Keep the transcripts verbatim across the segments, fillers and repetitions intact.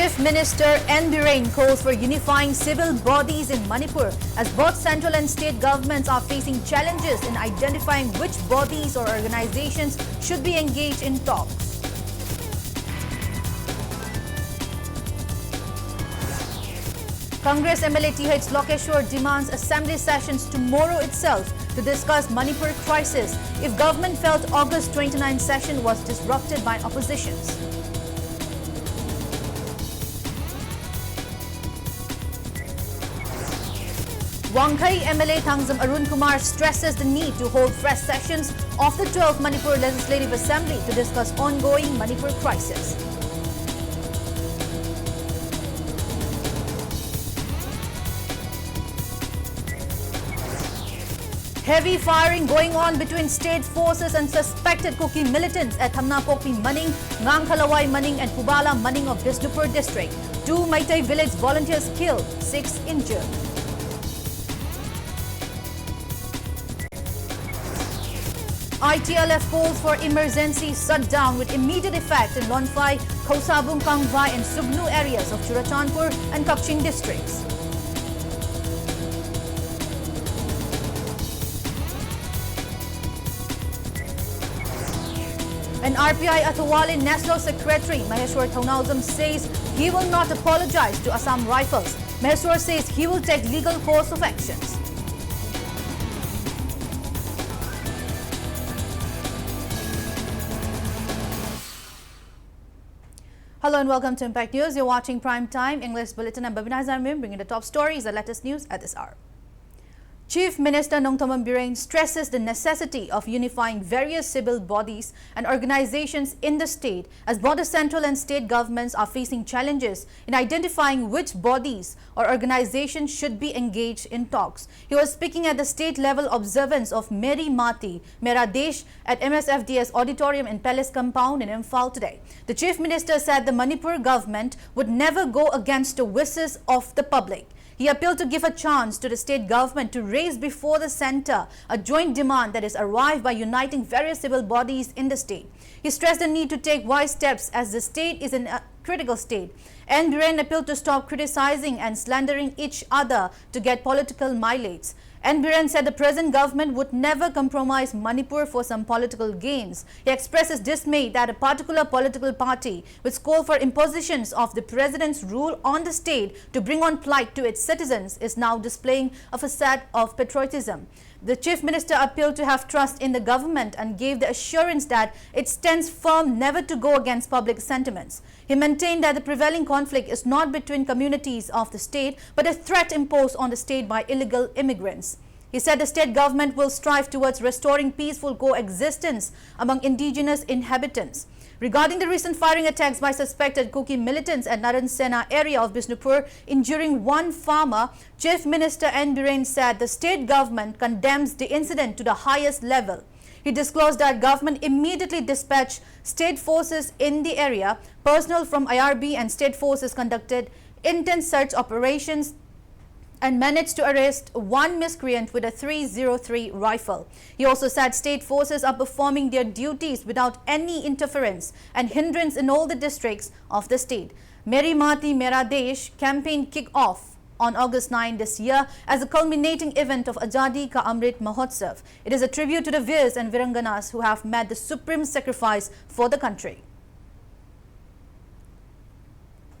Chief Minister N Biren calls for unifying civil bodies in Manipur as both central and state governments are facing challenges in identifying which bodies or organizations should be engaged in talks. Congress M L A T H Lokeshwar demands assembly sessions tomorrow itself to discuss Manipur crisis if government felt August twenty-nine session was disrupted by oppositions. Wangkhei M L A Thangjam Arun Kumar stresses the need to hold fresh sessions of the twelfth Manipur Legislative Assembly to discuss ongoing Manipur crisis. Heavy firing going on between state forces and suspected Kuki militants at Thamnapokpi Maning, Ngangkhalawai Maning and Pubala Maning of Bishnupur district. Two Meitei village volunteers killed, six injured. I T L F calls for emergency shutdown with immediate effect in Lonphai, Khosabung, Kangvai and Sugnu areas of Churachandpur and Kakching districts. And R P I Athawale National Secretary Maheshwar Thounaojam says he will not apologize to Assam Rifles. Maheshwar says he will take legal course of actions. Hello and welcome to Impact News. You're watching Prime Time English Bulletin. I'm Babina Zarmim, bringing the top stories, the latest news at this hour. Chief Minister Nongthombam Biren stresses the necessity of unifying various civil bodies and organizations in the state as both the central and state governments are facing challenges in identifying which bodies or organizations should be engaged in talks. He was speaking at the state level observance of Meri Mati, Mera Desh at M S F D S Auditorium in Palace Compound in Imphal today. The Chief Minister said the Manipur government would never go against the wishes of the public. He appealed to give a chance to the state government to raise before the centre a joint demand that is arrived by uniting various civil bodies in the state. He stressed the need to take wise steps as the state is in a, critical state. N Biren appealed to stop criticizing and slandering each other to get political mileage. N Biren said the present government would never compromise Manipur for some political gains. He expressed his dismay that a particular political party, which called for impositions of the president's rule on the state to bring on plight to its citizens, is now displaying a facade of patriotism. The chief minister appealed to have trust in the government and gave the assurance that it stands firm never to go against public sentiments. He maintained that the prevailing conflict is not between communities of the state, but a threat imposed on the state by illegal immigrants. He said the state government will strive towards restoring peaceful coexistence among indigenous inhabitants. Regarding the recent firing attacks by suspected Kuki militants at Narayan Sena area of Bishnupur, injuring one farmer, Chief Minister N Biren said the state government condemns the incident to the highest level. He disclosed that government immediately dispatched state forces in the area. Personnel from I R B and state forces conducted intense search operations and managed to arrest one miscreant with a three zero three rifle. He also said state forces are performing their duties without any interference and hindrance in all the districts of the state. Meri Mati Mera Desh campaign kick off on August nine this year as a culminating event of Azadi Ka Amrit Mahotsav. It is a tribute to the Veers and Viranganas who have made the supreme sacrifice for the country.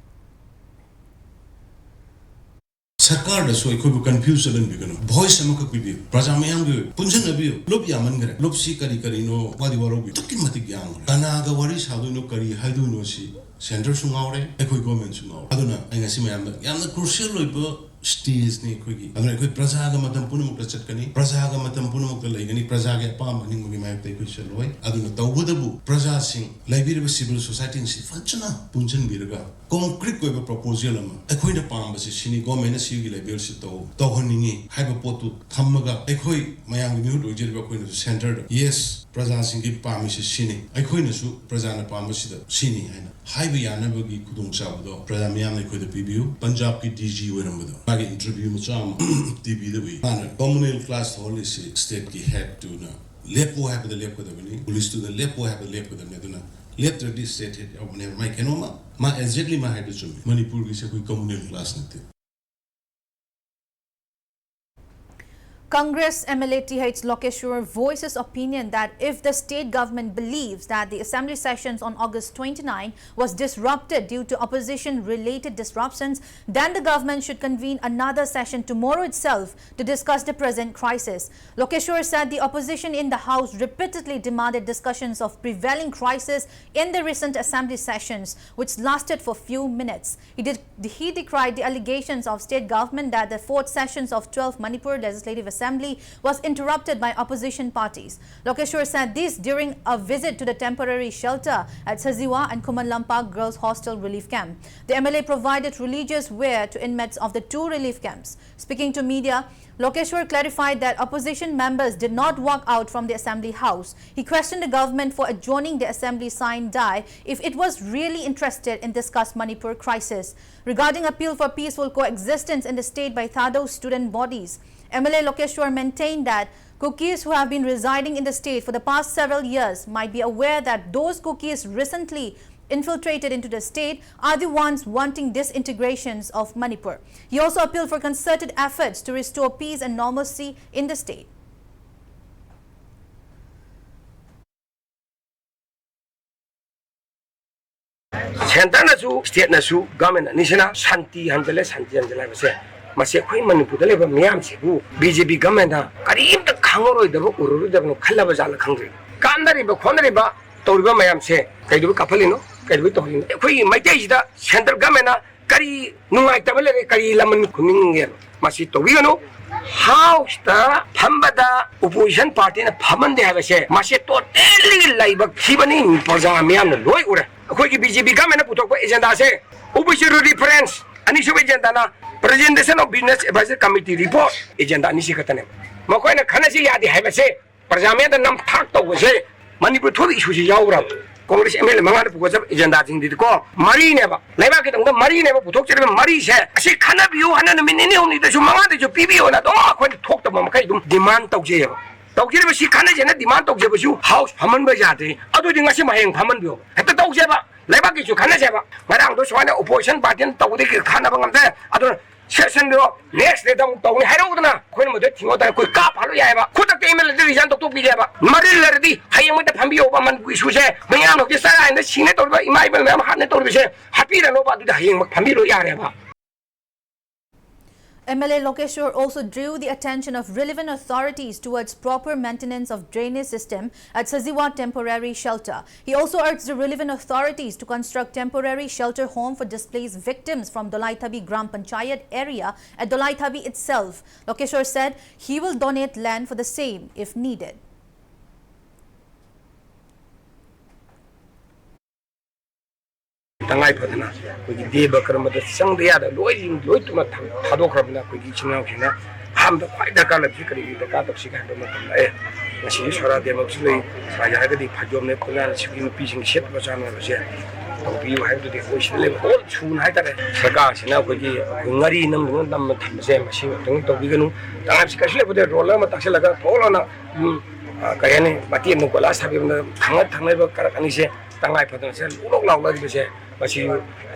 ꯁꯔꯀꯥꯔꯗꯁꯨ ꯑꯩꯈꯣꯏꯕꯨ confuse ꯆꯠꯍꯟꯕꯤꯒꯅꯨ꯫ Voice ꯑꯃꯈꯛ ꯄꯤꯕꯤꯌꯨ, ꯄ꯭ꯔꯖꯥ ꯃꯌꯥꯝꯒꯤ ꯑꯣꯏꯕ ꯄꯨꯟꯁꯤꯟꯅꯕꯤꯌꯨ꯫ ꯂꯨꯞ ꯌꯥꯝꯃꯟꯈ꯭ꯔꯦ꯫ ꯂꯨꯞꯁꯤ ꯀꯔꯤ ꯀꯔꯤꯅꯣ ꯋꯥꯗꯤ ꯋꯥꯔꯧꯕꯤ꯫ ꯑꯗꯨꯛꯀꯤ ꯃꯇꯤꯛ ꯌꯥꯝꯈ꯭ꯔꯦ꯫ ꯀꯅꯥꯒ ꯋꯥꯔꯤ ꯁꯥꯗꯣꯏꯅꯣ, ꯀꯔꯤ ꯍꯥꯏꯗꯣꯏꯅꯣ ꯁꯤ ꯁꯦꯟꯇꯔꯁꯨ ꯉꯥꯎꯔꯦ, ꯑꯩꯈꯣꯏ ꯒꯣꯔꯃꯦꯟꯁꯨ ꯉꯥꯎꯔꯦ꯫ ꯑꯗꯨꯅ ꯑꯩ ꯉꯁꯤ ꯃꯌꯥꯝꯗ ꯌꯥꯝꯅ ꯀ꯭ꯔꯨꯁꯤꯌꯦꯜ ꯑꯣꯏꯕ ꯁ꯭ꯇꯦꯖꯅꯤ ꯑꯩꯈꯣꯏꯒꯤ꯫ ꯑꯗꯨꯅ ꯑꯩꯈꯣꯏ ꯄ꯭ꯔꯖꯥꯒ ꯃꯇꯝ ꯄꯨꯝꯅꯃꯛꯇ ꯆꯠꯀꯅꯤ, ꯄ꯭ꯔꯖꯥꯒ ꯃꯇꯝ ꯄꯨꯝꯅꯃꯛꯇ ꯂꯩꯒꯅꯤ꯫ ꯄ꯭ꯔꯖꯥꯒꯤ ꯑꯄꯥꯝꯕ ꯑꯅꯤꯡꯕꯒꯤ ꯃꯥꯌꯣꯛꯇ ꯑꯩꯈꯣꯏ ꯆꯠꯂꯣꯏ꯫ ꯑꯗꯨꯅ ꯇꯧꯕꯇꯕꯨ ꯄ꯭ꯔꯖꯥꯁꯤꯡ, ꯂꯩꯕꯤꯔꯤꯕ ꯁꯤꯚꯤꯜ ꯁꯣꯁꯥꯏꯇꯤꯁꯤ ꯐꯖꯅ ꯄꯨꯟꯁꯤꯟꯕꯤꯔꯒ ꯀꯣꯟꯀ꯭ꯔꯤꯠ ꯑꯣꯏꯕ ꯄ꯭ꯔꯣꯄꯣꯖꯦꯜ ꯑꯃ, ꯑꯩꯈꯣꯏꯅ ꯄꯥꯝꯕꯁꯤ ꯁꯤꯅꯤ, ꯒꯣꯔꯃꯦꯟꯅ ꯁꯤꯒꯤ ꯂꯦꯚꯦꯜꯁꯤ ꯇꯧ, ꯇꯧꯍꯟꯅꯤꯡꯉꯤ ꯍꯥꯏꯕ ꯄꯣꯠꯇꯨ ꯊꯝꯃꯒ ꯑꯩꯈꯣꯏ ꯃꯌꯥꯝꯒꯤ ꯃꯤꯍꯨꯠ ꯑꯣꯏꯖꯔꯤꯕ ꯑꯩꯈꯣꯏꯅꯁꯨ ꯁꯦꯟꯇꯔꯗ, ꯌꯦꯁ, ꯄ꯭ꯔꯖꯥꯁꯤꯡꯒꯤ ꯄꯥꯝꯃꯤꯁꯤ ꯁꯤꯅꯤ, ꯑꯩꯈꯣꯏꯅꯁꯨ ꯄ꯭ꯔꯖꯥꯅ ꯄꯥꯝꯕꯁꯤꯗ ꯁꯤꯅꯤ ꯍꯥꯏꯅ ꯍꯥꯏꯕ ꯌꯥꯅꯕꯒꯤ ꯈꯨꯗꯣꯡꯆꯥꯕꯗꯣ ꯄ꯭ꯔꯖꯥ ꯃꯤꯌꯥꯝꯅ ꯑꯩꯈꯣꯏꯗ ꯄꯤꯕꯤꯌꯨ꯫ ꯄꯟꯖꯥꯕꯀꯤ ꯗꯤ ꯖꯤ ꯑꯣꯏꯔꯝꯕꯗꯣ, ꯃꯥꯒꯤ ꯏꯟꯇꯔꯚ꯭ꯌꯨ ꯃꯆꯥ ꯑꯃ ꯇꯤ ꯚꯤꯗ ꯎꯏ꯫ ꯃꯥꯅ ꯀꯣꯃꯟꯋꯦꯜꯊ ꯀ꯭ꯂꯥꯁ ꯊꯣꯛꯍꯜꯂꯤꯁꯤ ꯁ꯭ꯇꯦꯠꯀꯤ ꯍꯦꯠꯇꯨꯅ ꯂꯦꯞꯄꯨ ꯍꯥꯏꯕꯗ ꯂꯦꯞꯀꯗꯕꯅꯤ, ꯄꯨꯂꯤꯁꯇꯨꯅ ꯂꯦꯞꯄꯨ ꯍꯥꯏꯕꯗ ꯂꯦꯞꯀꯗꯕꯅꯤ꯫ ꯑꯗꯨꯅ ꯂꯦꯞꯇ꯭ꯔꯗꯤ ꯁ꯭ꯇꯦꯠ ꯍꯦꯠ ꯌꯥꯎꯕꯅꯦꯕ꯫ ꯃꯥꯏ ꯀꯩꯅꯣꯝꯃ, ꯃꯥ ꯑꯦꯛꯖꯦꯛꯂꯤ ꯃꯥ ꯍꯥꯏꯗꯣ ꯆꯨꯝꯃꯤ꯫ ꯃꯅꯤꯄꯨꯔꯒꯤꯁꯦ ꯑꯩꯈꯣꯏ ꯀꯝꯃꯨꯅꯦꯜ ꯀ꯭ꯂꯥꯁ ꯅꯠꯇꯦ꯫ Congress M L A T H Lokeshwar voices opinion that if the state government believes that the assembly sessions on August twenty-nine was disrupted due to opposition-related disruptions, then the government should convene another session tomorrow itself to discuss the present crisis. Lokeshwar said the opposition in the House repeatedly demanded discussions of prevailing crisis in the recent assembly sessions, which lasted for few minutes. He, did, he decried the allegations of state government that the fourth sessions of twelfth Manipur Legislative Assembly was interrupted by opposition parties. Lokeshwar said this during a visit to the temporary shelter at Saziwa and Khuman Lampak Girls Hostel relief camp. The M L A provided religious wear to inmates of the two relief camps. Speaking to media, Lokeshwar clarified that opposition members did not walk out from the assembly house. He questioned the government for adjourning the assembly sine die if it was really interested in discuss Manipur crisis. Regarding appeal for peaceful coexistence in the state by Thadou student bodies, M L A Lokeshwar maintained that Kukis who have been residing in the state for the past several years might be aware that those Kukis recently infiltrated into the state are the ones wanting disintegrations of Manipur. He also appealed for concerted efforts to restore peace and normalcy in the state. ꯁꯦꯟꯇꯔꯅꯁꯨ ꯁ꯭ꯇꯦꯠꯅꯁꯨ ꯒꯃꯦꯟ ꯑꯅꯤꯁꯤꯅ ꯁꯥꯟꯇꯤ ꯍꯟꯖꯤꯜꯂꯦ, ꯁꯥꯟꯇꯤ ꯍꯟꯖꯤꯜꯂꯦ ꯍꯥꯏꯕꯁꯦ, ꯃꯁꯤ ꯑꯩꯈꯣꯏ ꯃꯅꯤꯄꯨꯔꯗ ꯂꯩꯕ ꯃꯤꯌꯥꯝꯁꯤꯕꯨ ꯕꯤ ꯖꯦ ꯄꯤ ꯒꯃꯦꯟꯅ ꯀꯔꯤꯝꯇ ꯈꯪꯉꯔꯣꯏꯗꯕ ꯎꯔꯔꯣꯏꯗꯕꯅꯤ ꯈꯜꯂꯕ ꯖꯥꯠꯂ ꯈꯪꯗ꯭ꯔꯦ꯫ ꯀꯥꯟꯅꯔꯤꯕ ꯈꯣꯠꯅꯔꯤꯕ ꯇꯧꯔꯤꯕ ꯃꯌꯥꯝꯁꯦ ꯀꯩꯗꯧꯕꯩ ꯀꯥꯞꯍꯜꯂꯤꯅꯣ, ꯀꯩꯗꯧꯕꯩ ꯇꯧꯍꯜꯂꯤꯅꯣ? ꯑꯩꯈꯣꯏꯒꯤ ꯃꯩꯇꯩꯁꯤꯗ ꯁꯦꯟꯇꯔ ꯒꯃꯦꯟꯅ ꯀꯔꯤ ꯅꯨꯡꯉꯥꯏꯇꯕ ꯂꯩꯔꯦ, ꯀꯔꯤ ꯂꯃꯟ ꯈꯨꯝꯅꯤꯡꯒꯦꯕ? ꯃꯁꯤ ꯇꯧꯕꯤꯒꯅꯨ꯫ ꯍꯥꯎꯁꯇ ꯐꯝꯕꯗ ꯑꯣꯄꯣꯖꯤꯁꯟ ꯄꯥꯔꯇꯤꯅ ꯐꯝꯍꯟꯗꯦ ꯍꯥꯏꯕꯁꯦ, ꯃꯁꯤ ꯇꯣꯇꯦꯜꯂꯤ ꯂꯥꯏꯕꯛ ꯊꯤꯕꯅꯤ꯫ ꯄ꯭ꯔꯖꯥ ꯃꯤꯌꯥꯝꯅ ꯂꯣꯏ ꯎꯔꯦ꯫ ꯑꯩꯈꯣꯏꯒꯤ ꯕꯤ ꯖꯦ ꯄꯤ ꯒꯃꯦꯟꯅ ꯄꯨꯊꯣꯛꯄ ꯑꯦꯖꯦꯟꯗꯥꯁꯦ, ꯑꯣ ꯕꯤ ꯁꯤ ꯔꯤꯐꯔꯦꯟꯁ, ꯑꯅꯤꯁꯨꯕ ꯑꯦꯖꯦꯟꯗꯥꯅ presentation of business adviser committee report, agenda ꯑꯅꯤꯁꯤ ꯈꯛꯇꯅꯦ꯫ ꯃꯈꯣꯏꯅ ꯈꯟꯅꯁꯤ ꯌꯥꯗꯦ ꯍꯥꯏꯕꯁꯦ, ꯄ꯭ꯔꯖꯥ ꯃꯤꯌꯥꯝꯗ ꯅꯝꯊꯥꯛ ꯇꯧꯕꯁꯦ, ꯃꯅꯤꯄꯨꯔ ꯊꯣꯛꯏ ꯏꯁꯨꯁꯤ ꯌꯥꯎꯕ꯭ꯔꯥ? ꯀꯣꯡꯒ꯭ꯔꯦꯁ ꯑꯦꯝ ꯑꯦꯜ ꯑꯦ ꯃꯉꯥꯗ ꯄꯨꯒꯠꯆꯕ ꯑꯦꯖꯦꯟꯗꯥꯁꯤꯡꯗꯨꯗꯤꯀꯣ, ꯃꯔꯤꯅꯦꯕ, ꯂꯩꯕꯥꯛꯀꯤꯗꯃꯛꯇ ꯃꯔꯤꯅꯦꯕ ꯄꯨꯊꯣꯛꯆꯔꯤꯕ ꯃꯔꯤꯁꯦ꯫ ꯑꯁꯤ ꯈꯟꯅꯕꯤꯌꯨ ꯍꯥꯏꯅ ꯅꯨꯃꯤꯠ ꯅꯤꯅꯤ ꯍꯨꯝꯅꯤꯗꯁꯨ ꯃꯉꯥꯗꯁꯨ ꯄꯤꯕꯤꯌꯨꯅ ꯑꯗꯨꯝ ꯑꯩꯈꯣꯏꯅ ꯊꯣꯛꯇꯕ ꯃꯈꯩ ꯑꯗꯨꯝ ꯗꯤꯃꯥꯟ ꯇꯧꯖꯩꯌꯦꯕ꯫ ꯇꯧꯖꯔꯤꯕꯁꯤ ꯈꯟꯅꯁꯦꯅ demand ꯇꯧꯖꯕꯁꯨ House ꯐꯝꯍꯟꯕ ꯌꯥꯗꯦ꯫ ꯑꯗꯨꯗꯤ ꯉꯁꯤ ꯍꯌꯦꯡ ꯐꯝꯍꯟꯕꯤꯌꯣ꯫ ꯍꯦꯛꯇ ꯇꯧꯁꯦꯕ꯫ ꯂꯩꯕꯥꯛꯀꯤꯁꯨ ꯈꯟꯅꯁꯦꯕ꯫ ꯉꯔꯥꯡꯗꯣ ꯁꯨꯃꯥꯏꯅ opposition party ꯅ ꯇꯧꯕꯗꯒꯤ ꯈꯟꯅꯕ ꯉꯝꯗ꯭ꯔꯦ꯫ ꯑꯗꯨꯅ session ꯗꯣ next day ꯗ ꯑꯃꯨꯛ ꯇꯧꯅꯤ ꯍꯥꯏꯔꯛꯎꯗꯅ꯫ ꯑꯩꯈꯣꯏꯅ ꯃꯗꯨꯗ ꯊꯤꯡꯉꯣ ꯇꯥꯔꯦ꯫ ꯑꯩꯈꯣꯏ ꯀꯥꯞ ꯍꯜꯂꯨ ꯌꯥꯏꯑꯕ꯫ ꯈꯨꯗꯛꯇ MLA ꯗ resign ꯇꯧꯊꯣꯛꯄꯤꯒꯦꯕ꯫ ꯃꯔꯤꯜ ꯂꯩꯔꯗꯤ ꯍꯌꯦꯡ ꯃꯣꯏꯗ ꯐꯝꯕꯤꯌꯣꯕ꯫ ꯃꯅꯤꯄꯨꯔꯒꯤ issue ꯁꯦ ꯃꯌꯥꯝ ꯍꯧꯖꯤꯛ ꯆꯔꯥ ꯍꯦꯟꯗ ꯁꯤꯅꯦ ꯇꯧꯔꯤꯕ, ꯏꯃꯥ ꯏꯕꯦꯜ ꯃꯌꯥꯝ ꯍꯥꯠꯅꯦ ꯇꯧꯔꯤꯕꯁꯦ ꯍꯥꯠꯄꯤꯔꯅꯣꯕ꯫ ꯑꯗꯨꯗ ꯍꯌꯦꯡꯃꯛ ꯐꯝꯕꯤꯔꯣ ꯌꯥꯔꯦꯕ꯫ M L A Lokeshwar also drew the attention of relevant authorities towards proper maintenance of drainage system at Saziwa temporary shelter. He also urged the relevant authorities to construct temporary shelter home for displaced victims from Dolaithabi Gram Panchayat area at Dolaithabi itself. Lokeshwar said he will donate land for the same if needed. ꯇꯉꯥꯏ ꯐꯗꯅ ꯑꯩꯈꯣꯏꯒꯤ ꯗꯦꯕ ꯀꯔꯃꯗ ꯆꯪꯗ ꯌꯥꯗ ꯂꯣꯏ ꯂꯣꯏ ꯇꯨꯅ ꯊꯥꯗꯣꯛꯈ꯭ꯔꯕꯅꯤꯅ ꯑꯩꯈꯣꯏꯒꯤ ꯏꯆꯤꯟ ꯏꯅꯥꯎꯁꯤꯡꯅ ꯑꯍꯥꯟꯕꯗ ꯈ꯭ꯋꯥꯏ ꯗꯔꯀꯥꯔ ꯂꯩꯕꯁꯤ ꯀꯔꯤꯒꯤ ꯗꯔꯀꯥꯔ ꯇꯧꯁꯤꯒꯦ ꯍꯥꯏꯕ ꯃꯇꯝꯗ ꯑꯦ ꯉꯁꯤꯗꯤ ꯁꯣꯔꯥ ꯗꯦꯕꯁꯨ ꯂꯩ꯫ ꯁꯨꯃꯥꯏꯅ ꯍꯥꯏꯔꯒꯗꯤ ꯐꯩꯖꯣꯝꯅꯦ ꯄꯨꯛꯅꯥꯏꯅ ꯁꯤꯒꯤ ꯅꯨꯄꯤꯁꯤꯡꯒꯤ ꯁꯦꯠꯅꯕ ꯆꯥꯅꯕꯁꯦ ꯇꯧꯕꯤꯌꯨ ꯍꯥꯏꯕꯗꯨꯗꯤ ꯑꯩꯈꯣꯏ ꯁꯤꯗ ꯂꯩꯕ ꯍꯣꯜ ꯁꯨꯅ ꯍꯥꯏꯇꯥꯔꯦ꯫ ꯁꯔꯀꯥꯔꯁꯤꯅ ꯑꯩꯈꯣꯏꯒꯤ ꯑꯩꯈꯣꯏ ꯉꯥꯔꯤ ꯅꯝꯗꯨꯅ ꯅꯝꯃ ꯊꯝꯕꯁꯦ ꯃꯁꯤ ꯑꯃꯨꯛꯇꯪ ꯇꯧꯕꯤꯒꯅꯨ꯫ ꯇꯉꯥꯏꯁꯤ ꯀꯩꯁꯨ ꯂꯩꯕꯗ ꯔꯣꯂꯔ ꯑꯃ ꯇꯥꯛꯁꯤꯜꯂꯒ ꯊꯣꯛꯂꯥꯎꯅ ꯀꯩ ꯍꯥꯏꯅꯤ ꯃꯇꯦꯛ ꯑꯃ ꯀꯣꯏꯂꯥꯁ ꯊꯥꯕꯤꯕꯗ ꯊꯪꯅ ꯊꯪꯅꯔꯤꯕ ꯀꯔꯛ ꯑꯅꯤꯁꯦ ꯇꯉꯥꯏ ꯐꯗꯅ ꯁꯦ ꯂꯣꯛ ꯂꯣꯛ ꯂꯥꯎꯅꯔꯤꯕꯁꯦ ꯃꯁꯤ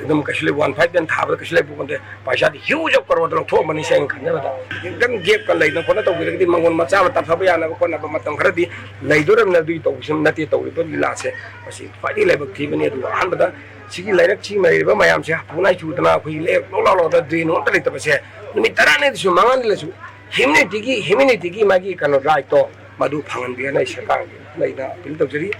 ꯑꯗꯨꯝ ꯀꯩꯁꯨ ꯂꯩ ꯋꯥꯟ ꯐꯥꯏꯚ ꯇꯦꯟ ꯊꯥꯕꯗ ꯀꯩꯁꯨ ꯂꯩꯕ ꯄꯣꯟꯇꯦ꯫ ꯄꯩꯁꯥꯗꯤ huge of crore ꯗ ꯂꯧꯊꯣꯛꯑꯝꯕꯅꯤ ꯁꯦ ꯑꯩꯅ ꯈꯟꯖꯕꯗ꯫ ꯈꯤꯇꯪ gap ꯀ ꯂꯩꯗꯅ ꯈꯣꯠꯅ ꯇꯧꯕꯤꯔꯒꯗꯤ ꯃꯉꯣꯟ ꯃꯆꯥ ꯑꯃ ꯇꯞꯊꯕ ꯌꯥꯅꯕ ꯈꯣꯠꯅꯕ ꯃꯇꯝ ꯈꯔꯗꯤ ꯂꯩꯗꯣꯔꯕꯅꯤ꯫ ꯑꯗꯨꯒꯤ ꯇꯧꯕꯁꯨ ꯅꯠꯇꯦ ꯇꯧꯔꯤꯕ ꯂꯤꯂꯥꯁꯦ꯫ ꯃꯁꯤ ꯈ꯭ꯋꯥꯏꯗꯒꯤ ꯂꯥꯏꯕꯛ ꯊꯤꯕꯅꯤ꯫ ꯑꯗꯨꯒ ꯑꯍꯥꯟꯕꯗ ꯁꯤꯒꯤ ꯂꯩꯔꯛꯁꯤ ꯂꯩꯔꯤꯕ ꯃꯌꯥꯝꯁꯦ ꯍꯥꯄꯨ ꯅꯥꯏ ꯆꯨꯗꯅ ꯑꯩꯈꯣꯏꯒꯤ ꯂꯦꯛ ꯂꯣꯛ ꯂꯥꯎ ꯂꯥꯎꯗ drain ꯑꯃꯠꯇ ꯂꯩꯇꯕꯁꯦ ꯅꯨꯃꯤꯠ ꯇꯔꯥꯅꯤꯗꯁꯨ ꯃꯉꯥꯅꯤꯗꯁꯨ humanity ꯒꯤ humanity ꯒꯤ ꯃꯥꯒꯤ ꯀꯩꯅꯣ right ꯇꯣ ꯃꯗꯨ ꯐꯪꯍꯟꯕꯤꯌꯣꯅ ꯑꯩ ꯁꯔꯀꯥꯔꯒꯤ ꯂꯩꯗ appeal ꯇꯧꯖꯔꯤ꯫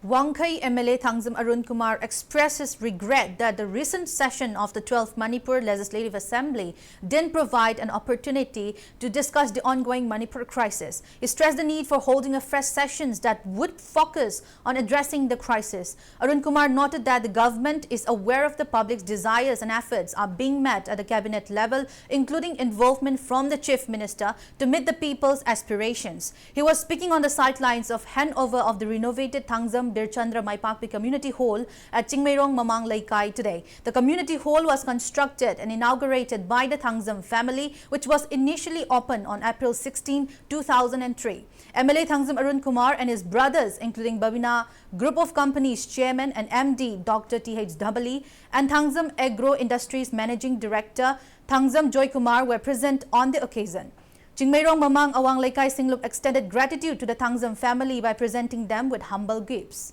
Wangkhei M L A Thangzam Arun Kumar expressed his regret that the recent session of the twelfth Manipur Legislative Assembly didn't provide an opportunity to discuss the ongoing Manipur crisis. He stressed the need for holding a fresh sessions that would focus on addressing the crisis. Arun Kumar noted that the government is aware of the public's desires and efforts are being met at the cabinet level, including involvement from the Chief Minister to meet the people's aspirations. He was speaking on the sidelines of handover of the renovated Thangzam Birchandra Maipakpi Community Hall at Chingmeirong Mamang Leikai today. The community hall was constructed and inaugurated by the Thangzam family, which was initially opened on April sixteen, two thousand and three. M L A Thangzam Arun Kumar and his brothers, including Babina Group of Companies Chairman and M D Doctor T H Dhabali and Thangzam Agro Industries Managing Director Thangzam Joy Kumar, were present on the occasion. Chingmeirong Mamang Awang Leikai Singlup extended gratitude to the Thangzam family by presenting them with humble gifts.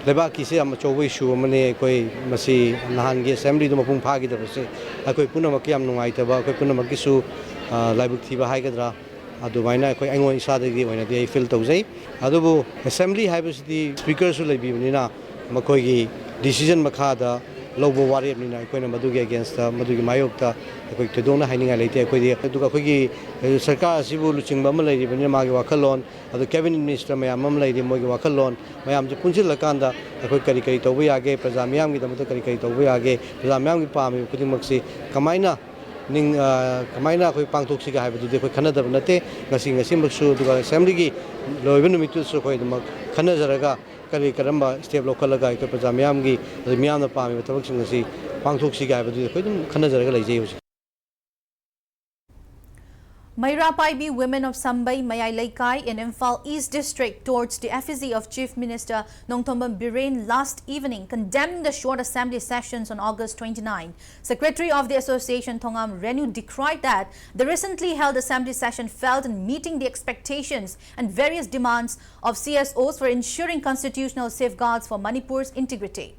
ꯂꯩꯕꯥꯛꯀꯤꯁꯤ ꯌꯥꯝ ꯑꯆꯧꯕ ꯏꯁꯨ ꯑꯃꯅꯤ꯫ ꯑꯩꯈꯣꯏ ꯃꯁꯤ ꯅꯍꯥꯟꯒꯤ ꯑꯦꯁꯦꯝꯕ꯭ꯂꯤꯗꯨ ꯃꯄꯨꯡ ꯐꯥꯈꯤꯗꯕꯁꯦ ꯑꯩꯈꯣꯏ ꯄꯨꯝꯅꯃꯛꯀꯤ ꯌꯥꯝ ꯅꯨꯡꯉꯥꯏꯇꯕ, ꯑꯩꯈꯣꯏ ꯄꯨꯝꯅꯃꯛꯀꯤꯁꯨ ꯂꯥꯏꯕꯛ ꯊꯤꯕ ꯍꯥꯏꯒꯗ꯭ꯔꯥ, ꯑꯗꯨꯃꯥꯏꯅ ꯑꯩꯈꯣꯏ ꯑꯩꯉꯣꯟꯗ ꯏꯁꯥꯗꯒꯤ ꯑꯣꯏꯅꯗꯤ ꯑꯩ ꯐꯤꯜ ꯇꯧꯖꯩ꯫ ꯑꯗꯨꯕꯨ ꯑꯦꯁꯦꯝꯕ꯭ꯂꯤ ꯍꯥꯏꯕꯁꯤꯗꯤ ꯁ꯭ꯄꯤꯀꯔꯁꯨ ꯂꯩꯕꯤꯕꯅꯤꯅ ꯃꯈꯣꯏꯒꯤ ꯗꯤꯁꯤꯖꯟ ꯃꯈꯥꯗ ꯂꯧꯕ ꯋꯥꯔꯦꯞꯅꯤꯅ ꯑꯩꯈꯣꯏꯅ ꯃꯗꯨꯒꯤ ꯑꯦꯒꯦꯟꯁꯇ, ꯃꯗꯨꯒꯤ ꯃꯥꯌꯣꯛꯇ ꯑꯩꯈꯣꯏ ꯊꯣꯏꯗꯣꯛꯅ ꯍꯥꯏꯅꯤꯡꯉꯥꯏ ꯂꯩꯇꯦ꯫ ꯑꯩꯈꯣꯏꯗꯤ ꯑꯗꯨꯒ ꯑꯩꯈꯣꯏꯒꯤ ꯁꯔꯀꯥꯔ ꯑꯁꯤꯕꯨ ꯂꯨꯆꯤꯡꯕ ꯑꯃ ꯂꯩꯔꯤꯕꯅꯤꯅ ꯃꯥꯒꯤ ꯋꯥꯈꯜꯂꯣꯟ, ꯑꯗꯨ ꯀꯦꯕꯤꯅꯦꯠ ꯃꯤꯅꯤꯁꯇꯔ ꯃꯌꯥꯝ ꯑꯃ ꯂꯩꯔꯤ, ꯃꯣꯏꯒꯤ ꯋꯥꯈꯜꯂꯣꯟ ꯃꯌꯥꯝꯁꯦ ꯄꯨꯟꯁꯤꯜꯂꯀꯥꯟꯗ ꯑꯩꯈꯣꯏ ꯀꯔꯤ ꯀꯔꯤ ꯇꯧꯕ ꯌꯥꯒꯦ, ꯄ꯭ꯔꯖꯥ ꯃꯤꯌꯥꯝꯒꯤꯗꯃꯛꯇ ꯀꯔꯤ ꯀꯔꯤ ꯇꯧꯕ ꯌꯥꯒꯦ, ꯄ꯭ꯔꯖꯥ ꯃꯤꯌꯥꯝꯒꯤ ꯄꯥꯝꯃꯤꯕ ꯈꯨꯗꯤꯡꯃꯛꯁꯤ ꯀꯃꯥꯏꯅ ꯅꯤꯡ-, ꯑ, ꯀꯃꯥꯏꯅ ꯑꯩꯈꯣꯏ ꯄꯥꯡꯊꯣꯛꯁꯤꯒꯦ ꯍꯥꯏꯕꯗꯨꯗꯤ ꯑꯩꯈꯣꯏ ꯈꯟꯅꯗꯕ ꯅꯠꯇꯦ꯫ ꯉꯁꯤ, ꯉꯁꯤꯃꯛꯁꯨ, ꯑꯗꯨꯒ ꯑꯦꯁꯦꯝꯕ꯭ꯂꯤꯒꯤ ꯂꯣꯏꯕ ꯅꯨꯃꯤꯠꯇꯨꯗꯁꯨ ꯑꯩꯈꯣꯏ ꯑꯗꯨꯃꯛ ꯈꯟꯅꯖꯔꯒ ꯀꯔꯤ ꯀꯔꯝꯕ ꯁ꯭ꯇꯦꯞ ꯂꯧꯈꯠꯂꯒ ꯑꯩꯈꯣꯏ ꯄ꯭ꯔꯖꯥ ꯃꯤꯌꯥꯝꯒꯤ, ꯑꯗꯩ ꯃꯤꯌꯥꯝꯅ ꯄꯥꯝꯃꯤꯕ ꯊꯕꯛꯁꯤꯡ ꯑꯁꯤ ꯄꯥꯡꯊꯣꯛꯁꯤꯒꯦ ꯍꯥꯏꯕꯗꯨꯗꯤ ꯑꯩꯈꯣꯏ ꯑꯗꯨꯝ ꯈꯟꯅꯖꯔꯒ ꯂꯩꯖꯩ ꯍꯧꯖꯤꯛ꯫ Meira Paibi women of Sambai Mayai Leikai in Imphal East District torched the effigy of Chief Minister Nongthombam Biren last evening, condemning the short assembly sessions on August twenty-nine. Secretary of the association Thongam Renu decried that the recently held assembly session failed in meeting the expectations and various demands of C S Os for ensuring constitutional safeguards for Manipur's integrity.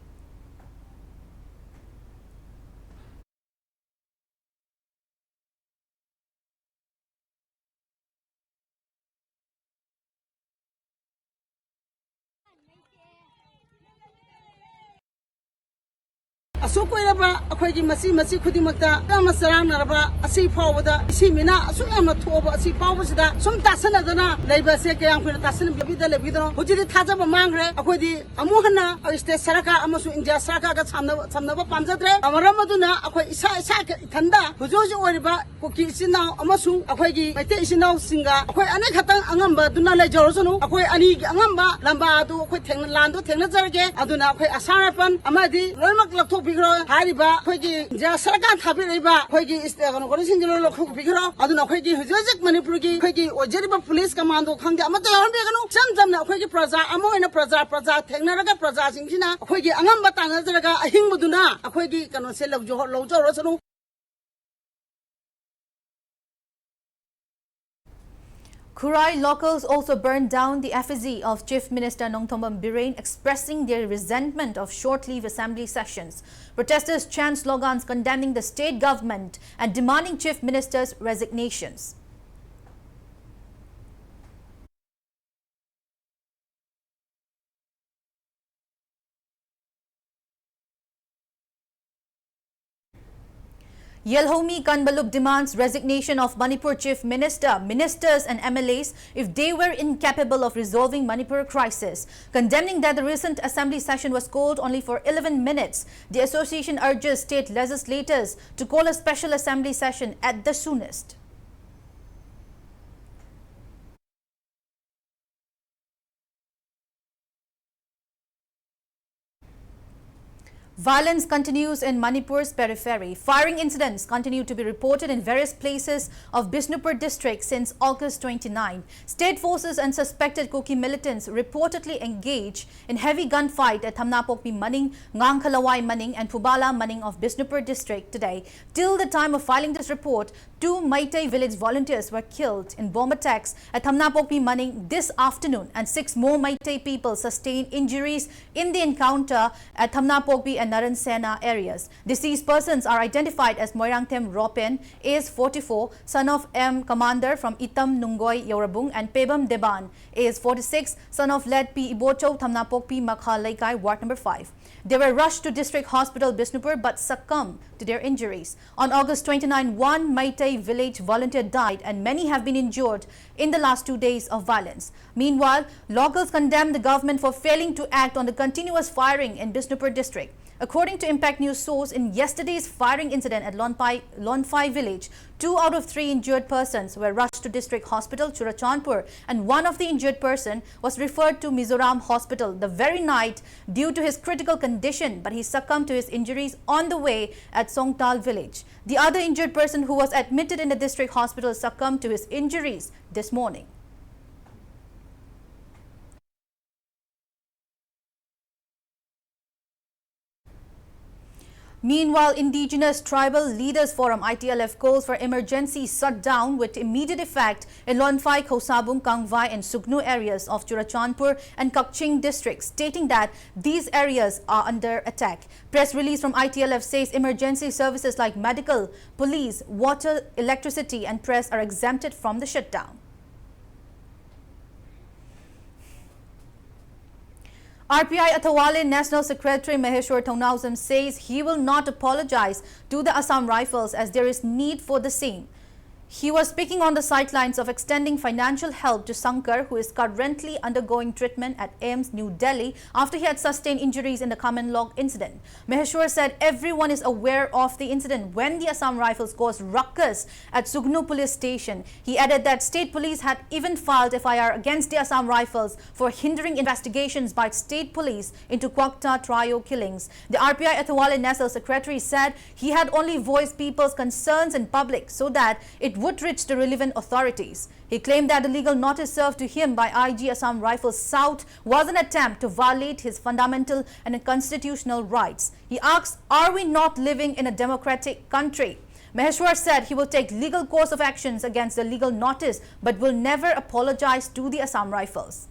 ꯁꯨꯛ ꯀꯨꯏꯔꯕ ꯑꯩꯈꯣꯏꯒꯤ ꯃꯆꯤ ꯃꯆꯤ ꯈꯨꯗꯤꯡꯃꯛꯇ ꯌꯥꯝꯅ ꯆꯔꯥꯡꯅꯔꯕ ꯑꯁꯤ ꯐꯥꯎꯕꯗ, ꯏꯁꯤ ꯃꯤꯅꯥ ꯑꯁꯨꯛ ꯌꯥꯝꯅ ꯊꯣꯛꯑꯕ ꯑꯁꯤ ꯐꯥꯎꯕꯁꯤꯗ ꯁꯨꯝ ꯇꯥꯁꯟꯅꯗꯅ ꯂꯩꯕ ꯑꯁꯦ ꯀꯌꯥꯝ ꯀꯨꯏꯅ ꯇꯥꯁꯟꯅꯕꯤꯗ ꯂꯩꯕꯤꯗꯅꯣ? ꯍꯧꯖꯤꯛꯇꯤ ꯊꯥꯖꯕ ꯃꯥꯡꯈ꯭ꯔꯦ꯫ ꯑꯩꯈꯣꯏꯗꯤ ꯑꯃꯨꯛ ꯍꯟꯅ ꯁ꯭ꯇꯦꯠ ꯁꯔꯀꯥꯔ ꯑꯃꯁꯨꯡ ꯏꯟꯗꯤꯌꯥ ꯁꯔꯀꯥꯔꯒ ꯁꯝꯅꯕ, ꯁꯝꯅꯕ ꯄꯥꯝꯖꯗ꯭ꯔꯦ꯫ ꯃꯔꯝ ꯑꯗꯨꯅ ꯑꯩꯈꯣꯏ ꯏꯁꯥ ꯏꯁꯥ ꯏꯊꯟꯗ ꯍꯧꯖꯤꯛ ꯍꯧꯖꯤꯛ ꯑꯣꯏꯔꯤꯕ ꯀꯨꯀꯤ ꯏꯆꯤꯟ ꯏꯅꯥꯎ ꯑꯃꯁꯨꯡ ꯑꯩꯈꯣꯏꯒꯤ ꯃꯩꯇꯩ ꯏꯆꯤꯟ ꯏꯅꯥꯎꯁꯤꯡꯒ ꯑꯩꯈꯣꯏ ꯑꯅꯤꯈꯛꯇꯪ ꯑꯉꯝꯕꯗꯨꯅ ꯂꯩꯖꯔꯁꯅꯨ꯫ ꯑꯩꯈꯣꯏ ꯑꯅꯤꯒꯤ ꯑꯉꯝꯕ ꯂꯝꯕꯥ ꯑꯗꯨ ꯑꯩꯈꯣꯏ ꯊꯦꯡꯅ, ꯂꯥꯟꯗꯣ ꯊꯦꯡꯅꯖꯔꯒꯦ꯫ ꯑꯗꯨꯅ ꯑꯩꯈꯣꯏ ꯑꯁꯥꯝ ꯔꯥꯏꯐꯜ ꯑꯃꯗꯤ ꯂꯣꯏꯅꯃꯛ ꯂꯧꯊꯣꯛꯄꯤꯈ꯭ꯔꯣ꯫ ꯍꯥꯏꯔꯤꯕ ꯑꯩꯈꯣꯏꯒꯤ ꯏꯟꯗꯤꯌꯥ ꯁꯔꯀꯥꯔ ꯊꯥꯕꯤꯔꯛꯏꯕ ꯑꯩꯈꯣꯏꯒꯤ ꯏꯁ-, ꯀꯩꯅꯣ, ꯀꯣꯂꯤꯁꯤꯡꯁꯦ ꯂꯣꯏ ꯂꯧꯊꯣꯛꯄꯤꯈ꯭ꯔꯣ꯫ ꯑꯗꯨꯅ ꯑꯩꯈꯣꯏꯒꯤ ꯍꯧꯖꯤꯛ ꯍꯧꯖꯤꯛ ꯃꯅꯤꯄꯨꯔꯒꯤ ꯑꯩꯈꯣꯏꯒꯤ ꯑꯣꯏꯖꯔꯤꯕ ꯄꯨꯂꯤꯁ ꯀꯃꯥꯟꯗꯣ ꯈꯪꯗꯦ, ꯑꯃꯠꯇ ꯌꯥꯎꯍꯟꯕꯤꯒꯅꯨ꯫ ꯏꯆꯝ ꯆꯝꯅ ꯑꯩꯈꯣꯏꯒꯤ ꯄ꯭ꯔꯖꯥ ꯑꯃ ꯑꯣꯏꯅ ꯄ꯭ꯔꯖꯥ, ꯄ꯭ꯔꯖꯥ ꯊꯦꯡꯅꯔꯒ ꯄ꯭ꯔꯖꯥꯁꯤꯡꯁꯤꯅ ꯑꯩꯈꯣꯏꯒꯤ ꯑꯉꯝꯕ ꯇꯥꯟꯅꯖꯔꯒ ꯑꯍꯤꯡꯕꯗꯨꯅ ꯑꯩꯈꯣꯏꯒꯤ ꯀꯩꯅꯣꯁꯦ ꯂꯧꯖꯍꯧ-, ꯂꯧꯖꯍꯧꯔꯁꯅꯨ꯫ Khurai locals also burned down the effigy of Chief Minister Nongthombam Biren, expressing their resentment of short-lived assembly sessions. Protesters chant slogans condemning the state government and demanding Chief Minister's resignations. Yelhomi Kanbalup demands resignation of Manipur Chief Minister, ministers and M L As if they were incapable of resolving Manipur crisis. Condemning that the recent assembly session was called only for eleven minutes, the association urges state legislators to call a special assembly session at the soonest. Violence continues in Manipur's periphery. Firing incidents continue to be reported in various places of Bishnupur district since August twenty-nine. State forces and suspected Kuki militants reportedly engaged in heavy gunfight at Thamnapokpi Maning, Ngangkhalawai Maning, and Phubala Maning of Bishnupur district today. Till the time of filing this report, two Meitei village volunteers were killed in bomb attacks at Thamnapokpi Maning this afternoon, and six more Meitei people sustained injuries in the encounter at Thamnapokpi and Naransena areas. Deceased persons are identified as Moirangthem Ropen, age forty-four, son of M Commander from Itam Nungoi Yorabung, and Pebam Deban, age forty-six, son of late P Ibocho, Thamnapokpi Makha Leikai, Ward number five. They were rushed to District Hospital Bishnupur but succumbed to their injuries. On August twenty-nine, one Meitei village volunteer died and many have been injured in the last two days of violence. Meanwhile, locals condemn the government for failing to act on the continuous firing in Bishnupur district. According to Impact News source, in yesterday's firing incident at Lonpai, Lonpai village, two out of three injured persons were rushed to District Hospital Churachandpur and one of the injured person was referred to Mizoram Hospital the very night due to his critical condition, but he succumbed to his injuries on the way at Songtal village. The other injured person who was admitted in the district hospital succumbed to his injuries this morning. Meanwhile, Indigenous Tribal Leaders Forum, I T L F, calls for emergency shutdown with immediate effect in Lonphai, Khosabung, Kangvai and Sugnu areas of Churachandpur and Kakching districts, stating that these areas are under attack. Press release from I T L F says emergency services like medical, police, water, electricity and press are exempted from the shutdown. R P I Athawale National Secretary Maheshwar Thounaojam says he will not apologize to the Assam Rifles as there is need for the same. He was speaking on the sidelines of extending financial help to Shankar, who is currently undergoing treatment at AIIMS New Delhi after he had sustained injuries in the Kamen Lok incident. Maheshwar said everyone is aware of the incident when the Assam Rifles caused ruckus at Sugnu police station. He added that state police had even filed F I R against the Assam Rifles for hindering investigations by state police into Kwakta trio killings. The R P I Athawale National Secretary said he had only voiced people's concerns in public so that it would reach the relevant authorities. He claimed that the legal notice served to him by I G Assam Rifles South was an attempt to violate his fundamental and constitutional rights. He asks, "Are we not living in a democratic country?" Maheshwar said he will take legal course of actions against the legal notice but will never apologize to the Assam Rifles.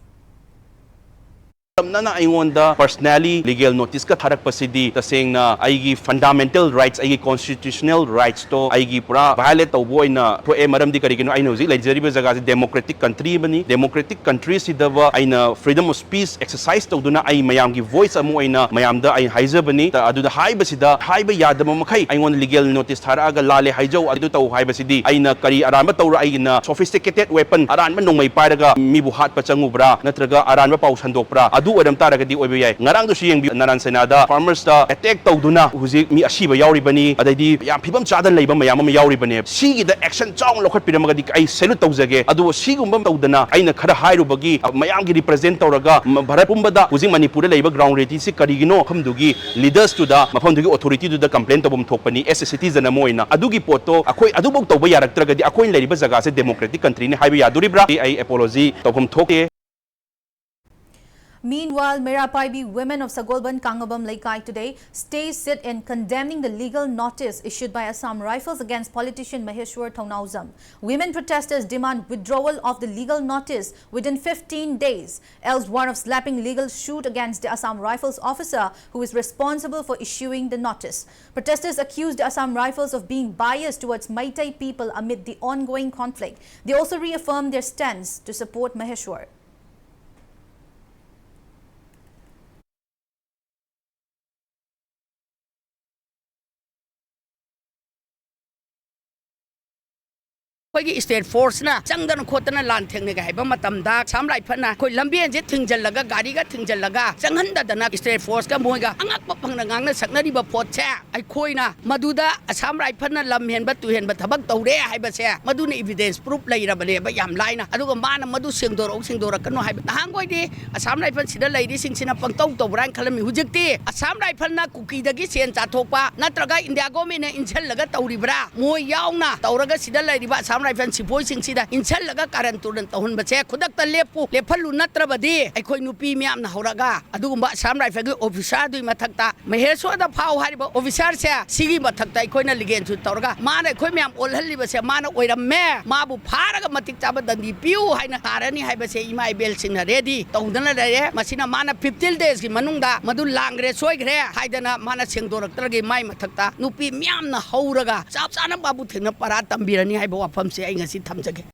ꯌꯥꯝꯅꯅ ꯑꯩꯉꯣꯟꯗ personally legal notice ꯀ ꯊꯥꯔꯛꯄꯁꯤꯗꯤ ꯇꯁꯦꯡꯅ ꯑꯩꯒꯤ fundamental rights, ꯑꯩꯒꯤ constitutional rights ꯇꯣ ꯑꯩꯒꯤ ꯄꯨꯔꯥ violate ꯇꯧꯕ ꯑꯣꯏꯅ ꯊꯣꯛꯑꯦ꯫ ꯃꯔꯝꯗꯤ ꯀꯔꯤꯒꯤꯅꯣ? ꯑꯩꯅ ꯍꯧꯖꯤꯛ ꯂꯩꯖꯔꯤꯕ ꯖꯒꯥꯁꯤ democratic country ꯑꯃꯅꯤ꯫ Democratic country ꯁꯤꯗꯕ ꯑꯩꯅ freedom of speech exercise ꯇꯧꯗꯨꯅ ꯑꯩ ꯃꯌꯥꯝꯒꯤ voice ꯑꯃ ꯑꯣꯏꯅ ꯃꯌꯥꯝꯗ ꯑꯩ ꯍꯥꯏꯖꯕꯅꯤ꯫ ꯇ-, ꯑꯗꯨꯗ ꯍꯥꯏꯕꯁꯤꯗ ꯍꯥꯏꯕ ꯌꯥꯗꯕ ꯃꯈꯩ ꯑꯩꯉꯣꯟꯗ legal notice ꯊꯥꯔꯛꯑꯒ ꯂꯥꯜꯂꯦ ꯍꯥꯏꯖꯧ, ꯑꯗꯨ ꯇꯧ ꯍꯥꯏꯕꯁꯤꯗꯤ ꯑꯩꯅ ꯀꯔꯤ ꯑꯔꯥꯟꯕ ꯇꯧꯔ ꯑꯩꯒꯤꯅ sophisticated weapon ꯑꯔꯥꯟꯕ ꯅꯣꯡꯃꯩ ꯄꯥꯏꯔꯒ ꯃꯤꯕꯨ ꯍꯥꯠꯄ ꯆꯪꯉꯨꯕ꯭ꯔꯥ ꯅꯠꯇ꯭ꯔꯒ ꯑꯔꯥꯟꯕ ꯄꯥꯎ ꯁꯟꯗꯣꯛꯄ꯭ꯔꯥ? ꯑꯗꯨ ꯑꯣꯏꯔꯝ ꯇꯥꯔꯒꯗꯤ ꯑꯣꯏꯕ ꯌꯥꯏ꯫ ꯉꯔꯥꯡꯗꯨꯁꯨ ꯌꯦꯡꯕꯤꯌꯨ, ꯅꯥꯔꯥꯟ ꯁꯦꯅꯥꯗ farmers ꯇ attack ꯇꯧꯗꯨꯅ ꯍꯧꯖꯤꯛ ꯃꯤ ꯑꯁꯤꯕ ꯌꯥꯎꯔꯤꯕꯅꯤ, ꯑꯗꯩꯗꯤ ꯌꯥꯝ ꯐꯤꯕꯝ ꯆꯥꯗꯅ ꯂꯩꯕ ꯃꯌꯥꯝ ꯑꯃ ꯌꯥꯎꯔꯤꯕꯅꯦ꯫ ꯁꯤꯒꯤꯗ action ꯆꯥꯎꯅ ꯂꯧꯈꯠꯄꯤꯔꯝꯃꯒꯗꯤ ꯑꯩ salute ꯇꯧꯖꯒꯦ꯫ ꯑꯗꯨꯕꯨ ꯁꯤꯒꯨꯝꯕ ꯇꯧꯗꯅ ꯑꯩꯅ ꯈꯔ ꯍꯥꯏꯔꯨꯕꯒꯤ, ꯑ, ꯃꯌꯥꯝꯒꯤ represent ꯇꯧꯔꯒ ꯃ-, ꯚꯥꯔꯠ ꯄꯨꯝꯕꯗ ꯍꯧꯖꯤꯛ ꯃꯅꯤꯄꯨꯔꯗ ꯂꯩꯕ ground reality ꯁꯤ ꯀꯔꯤꯒꯤꯅꯣ? ꯃꯐꯝꯗꯨꯒꯤ leaders ꯇꯨꯗ, ꯃꯐꯝꯗꯨꯒꯤ authority ꯗꯨꯗ complain ꯇꯧꯐꯝ ꯊꯣꯛꯄꯅꯤ, as a citizen ꯑꯃ ꯑꯣꯏꯅ꯫ ꯑꯗꯨꯒꯤ ꯄꯣꯠꯇꯣ ꯑꯩꯈꯣꯏ ꯑꯗꯨꯐꯥꯎ ꯇꯧꯕ ꯌꯥꯔꯛꯇ꯭ꯔꯒꯗꯤ ꯑꯩꯈꯣꯏꯅ ꯂꯩꯔꯤꯕ ꯖꯒꯥꯁꯦ democratic country ꯅꯤ ꯍꯥꯏꯕ ꯌꯥꯗꯣꯔꯤꯕ꯭ꯔꯥ? ꯑꯩ apology ꯇꯧꯐꯝ ꯊꯣꯛꯇꯦ꯫ Meanwhile, Meira Paibi women of Sagolband Kangabam Leikai today stay sit in condemning the legal notice issued by Assam Rifles against politician Maheshwar Thounaojam. Women protesters demand withdrawal of the legal notice within fifteen days, else warn of slapping legal suit against the Assam Rifles officer who is responsible for issuing the notice. Protesters accuse the Assam Rifles of being biased towards Meitei people amid the ongoing conflict. They also reaffirm their stance to support Maheshwar. ꯑꯩꯈꯣꯏꯒꯤ state force ꯅ ꯆꯪꯗꯅ ꯈꯣꯠꯇꯅ ꯂꯥꯟ ꯊꯦꯡꯅꯒꯦ ꯍꯥꯏꯕ ꯃꯇꯝꯗ ꯑꯁꯥꯝ ꯔꯥꯏꯐꯜꯅ ꯑꯩꯈꯣꯏ ꯂꯝꯕꯦꯟꯁꯦ ꯊꯤꯡꯖꯤꯜꯂꯒ ꯒꯥꯔꯤꯒ ꯊꯤꯡꯖꯤꯜꯂꯒ ꯆꯪꯍꯟꯗꯗꯅ state force ꯀ ꯃꯣꯏꯒ ꯑꯉꯛꯄ ꯐꯪꯅ ꯉꯥꯡꯅ ꯁꯛꯅꯔꯤꯕ ꯄꯣꯠꯁꯦ ꯑꯩꯈꯣꯏꯅ ꯃꯗꯨꯗ ꯑꯁꯥꯝ ꯔꯥꯏꯐꯜꯅ ꯂꯝ ꯍꯦꯟꯕ ꯇꯨ ꯍꯦꯟꯕ ꯊꯕꯛ ꯇꯧꯔꯦ ꯍꯥꯏꯕꯁꯦ ꯃꯗꯨꯅ evidence proof ꯂꯩꯔꯕꯅꯦꯕ ꯌꯥꯝ ꯂꯥꯏꯅ꯫ ꯑꯗꯨꯒ ꯃꯥꯅ ꯃꯗꯨ ꯁꯦꯡꯗꯣꯔꯛꯎ ꯁꯦꯡꯗꯣꯔꯛꯀꯅꯨ ꯍꯥꯏꯕ ꯅꯍꯥꯟꯈꯣꯏꯗꯤ ꯑꯁꯥꯝ ꯔꯥꯏꯐꯜ ꯁꯤꯗ ꯂꯩꯔꯤꯁꯤꯡꯁꯤꯅ ꯄꯪꯇꯧ ꯇꯧꯕ꯭ꯔꯥ ꯍꯥꯏꯅ ꯈꯜꯂꯝꯃꯤ꯫ ꯍꯧꯖꯤꯛꯇꯤ ꯑꯁꯥꯝ ꯔꯥꯏꯐꯜꯅ ꯀꯨꯀꯤꯗꯒꯤ ꯁꯦꯟ ꯆꯥꯊꯣꯛꯄ ꯅꯠꯇ꯭ꯔꯒ ꯏꯟꯗꯤꯌꯥ ꯒꯣꯔꯃꯦꯟꯅ ꯏꯟꯁꯤꯜꯂꯒ ꯇꯧꯔꯤꯕ꯭ꯔꯥ? ꯃꯣꯏ ꯌꯥꯎꯅ ꯇꯧꯔꯒ ꯁꯤꯗ ꯂꯩꯔꯤꯕ ꯑꯁꯥꯝ ꯔꯥꯏꯐꯜ ꯁꯤꯄꯣꯏꯁꯤꯡꯁꯤꯗ ꯏꯟꯁꯤꯜꯂꯒ ꯀꯥꯔꯟ ꯇꯨꯔꯟ ꯇꯧꯍꯟꯕꯁꯦ ꯈꯨꯗꯛꯇ ꯂꯦꯞꯄꯨ, ꯂꯦꯞꯍꯜꯂꯨ, ꯅꯠꯇ꯭ꯔꯕꯗꯤ ꯑꯩꯈꯣꯏ ꯅꯨꯄꯤ ꯃꯌꯥꯝꯅ ꯍꯧꯔꯒ ꯑꯗꯨꯒꯨꯝꯕ ꯑꯁꯥꯝ ꯔꯥꯏꯐꯜꯒꯤ ꯑꯣꯐꯤꯁꯥꯔꯗꯨꯒꯤ ꯃꯊꯛꯇ ꯃꯍꯦꯁꯣꯔꯗ ꯐꯥꯎ ꯍꯥꯏꯔꯤꯕ ꯑꯣꯐꯤꯁꯥꯔꯁꯦ, ꯁꯤꯒꯤ ꯃꯊꯛꯇ ꯑꯩꯈꯣꯏꯅ ꯂꯤꯒꯦꯟꯁꯨ ꯇꯧꯔꯒ ꯃꯥꯅ ꯑꯩꯈꯣꯏ ꯃꯌꯥꯝ ꯑꯣꯜꯍꯜꯂꯤꯕꯁꯦ ꯃꯥꯅ ꯑꯣꯏꯔꯝꯃꯦ, ꯃꯥꯕꯨ ꯐꯥꯔꯒ ꯃꯇꯤꯛ ꯆꯥꯕ ꯗꯟꯗꯤ ꯄꯤꯌꯨ ꯍꯥꯏꯅ ꯇꯥꯔꯅꯤ ꯍꯥꯏꯕꯁꯦ ꯏꯃꯥ ꯏꯕꯦꯜꯁꯤꯡꯅ ꯔꯦꯗꯤ ꯇꯧꯗꯅ ꯂꯩꯔꯦ꯫ ꯃꯁꯤꯅ ꯃꯥꯅ ꯐꯤꯐꯇꯤꯟ ꯗꯦꯖꯀꯤ ꯃꯅꯨꯡꯗ ꯃꯗꯨ ꯂꯥꯡꯈ꯭ꯔꯦ, ꯁꯣꯏꯈ꯭ꯔꯦ ꯍꯥꯏꯗꯅ ꯃꯥꯅ ꯁꯦꯡꯗꯣꯔꯛꯇ꯭ꯔꯒꯗꯤ ꯃꯥꯏ ꯃꯊꯛꯇ ꯅꯨꯄꯤ ꯃꯌꯥꯝꯅ ꯍꯧꯔꯒ ꯆꯞ ꯆꯥꯅ ꯃꯥꯕꯨ ꯊꯦꯡꯅ ꯄꯔꯥ ꯇꯝꯕꯤꯔꯅꯤ ꯍꯥꯏꯕ ꯋꯥꯐꯝꯁꯦ ꯑꯩ ꯉꯁꯤ ꯊꯝꯖꯒꯦ꯫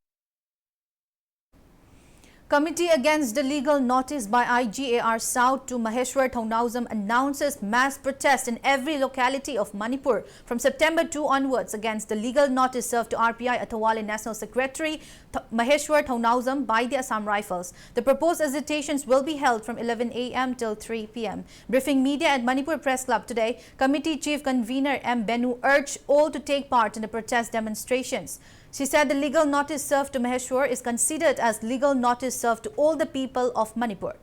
Committee against the legal notice by I G A R South to Maheshwar Thounaojam announces mass protest in every locality of Manipur from September two onwards against the legal notice served to R P I Athawale National Secretary Th- Maheshwar Thounaojam by the Assam Rifles. The proposed agitations will be held from eleven a m till three p m. Briefing media at Manipur Press Club today, committee chief convener M Benu urged all to take part in the protest demonstrations. She said the legal notice served to Maheshwar is considered as legal notice served to all the people of Manipur.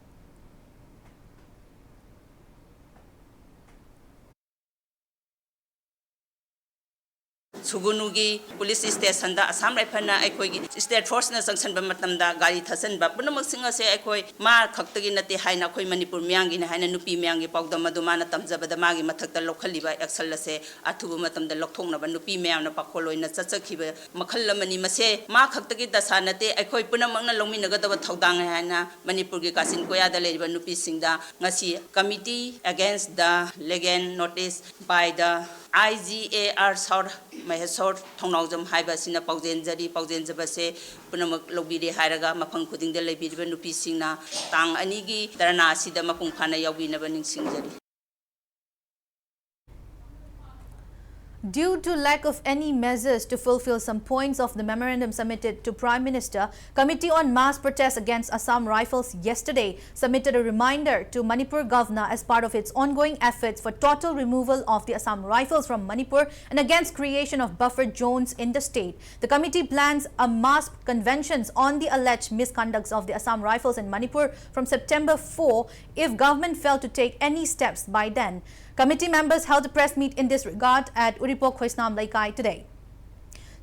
ꯁꯨꯒꯨꯅꯨꯒꯤ police ꯁ꯭ꯇꯦꯁꯟꯗ ꯑꯁꯥꯝ ꯔꯥꯏꯐꯜꯅ ꯑꯩꯈꯣꯏꯒꯤ state ꯐꯣꯔꯁꯅ ꯆꯪꯁꯤꯟꯕ ꯃꯇꯝꯗ ꯒꯥꯔꯤ ꯊꯠꯆꯟꯕ ꯄꯨꯝꯅꯃꯛꯁꯤꯡ ꯑꯁꯦ ꯑꯩꯈꯣꯏ ꯃꯥ ꯈꯛꯇꯒꯤ ꯅꯠꯇꯦ ꯍꯥꯏꯅ ꯑꯩꯈꯣꯏ ꯃꯅꯤꯄꯨꯔ ꯃꯤꯌꯥꯝꯒꯤꯅꯤ ꯍꯥꯏꯅ ꯅꯨꯄꯤ ꯃꯌꯥꯝꯒꯤ ꯄꯥꯎꯗꯝ ꯑꯗꯨ ꯃꯥꯅ ꯇꯝꯖꯕꯗ ꯃꯥꯒꯤ ꯃꯊꯛꯇ ꯂꯧꯈꯠꯂꯤꯕ ꯑꯦꯛꯁꯟ ꯑꯁꯦ ꯑꯊꯨꯕ ꯃꯇꯝꯗ ꯂꯧꯊꯣꯛꯅꯕ ꯅꯨꯄꯤ ꯃꯌꯥꯝꯅ ꯄꯥꯈꯣꯜ ꯑꯣꯏꯅ ꯆꯠꯆꯈꯤꯕ ꯃꯈꯜ ꯑꯃꯅꯤ꯫ ꯃꯁꯦ ꯃꯥ ꯈꯛꯇꯒꯤ ꯗꯁꯥ ꯅꯠꯇꯦ, ꯑꯩꯈꯣꯏ ꯄꯨꯝꯅꯃꯛꯅ ꯂꯧꯃꯤꯟꯅꯒꯗꯕ ꯊꯧꯗꯥꯡꯅꯤ ꯍꯥꯏꯅ ꯃꯅꯤꯄꯨꯔꯒꯤ ꯀꯥꯆꯤꯟ ꯀꯣꯌꯥꯗ ꯂꯩꯔꯤꯕ ꯅꯨꯄꯤꯁꯤꯡꯗ ꯉꯁꯤ Committee Against the Legal Notice by the I G A R South Maheshwar Thounaojam ꯍꯥꯏꯕ ꯑꯁꯤꯅ ꯄꯥꯎꯖꯦꯟꯖꯔꯤ꯫ ꯄꯥꯎꯖꯦꯟꯖꯕꯁꯦ ꯄꯨꯝꯅꯃꯛ ꯂꯧꯕꯤꯔꯦ ꯍꯥꯏꯔꯒ ꯃꯐꯝ ꯈꯨꯗꯤꯡꯗ ꯂꯩꯕꯤꯔꯤꯕ ꯅꯨꯄꯤꯁꯤꯡꯅ ꯇꯥꯡ ꯑꯅꯤꯒꯤ ꯙꯔꯅꯥ ꯑꯁꯤꯗ ꯃꯄꯨꯡ ꯐꯥꯅ ꯌꯥꯎꯕꯤꯅꯕ ꯅꯤꯡꯁꯤꯡꯖꯔꯤ꯫ Due to lack of any measures to fulfill some points of the memorandum submitted to Prime Minister, Committee on Mass Protest Against Assam Rifles yesterday submitted a reminder to Manipur Governor as part of its ongoing efforts for total removal of the Assam Rifles from Manipur and against creation of buffer zones in the state. The committee plans a mass conventions on the alleged misconducts of the Assam Rifles in Manipur from September four if government failed to take any steps by then. Committee members held a press meet in this regard at Uripok Khoisnam Leikai today.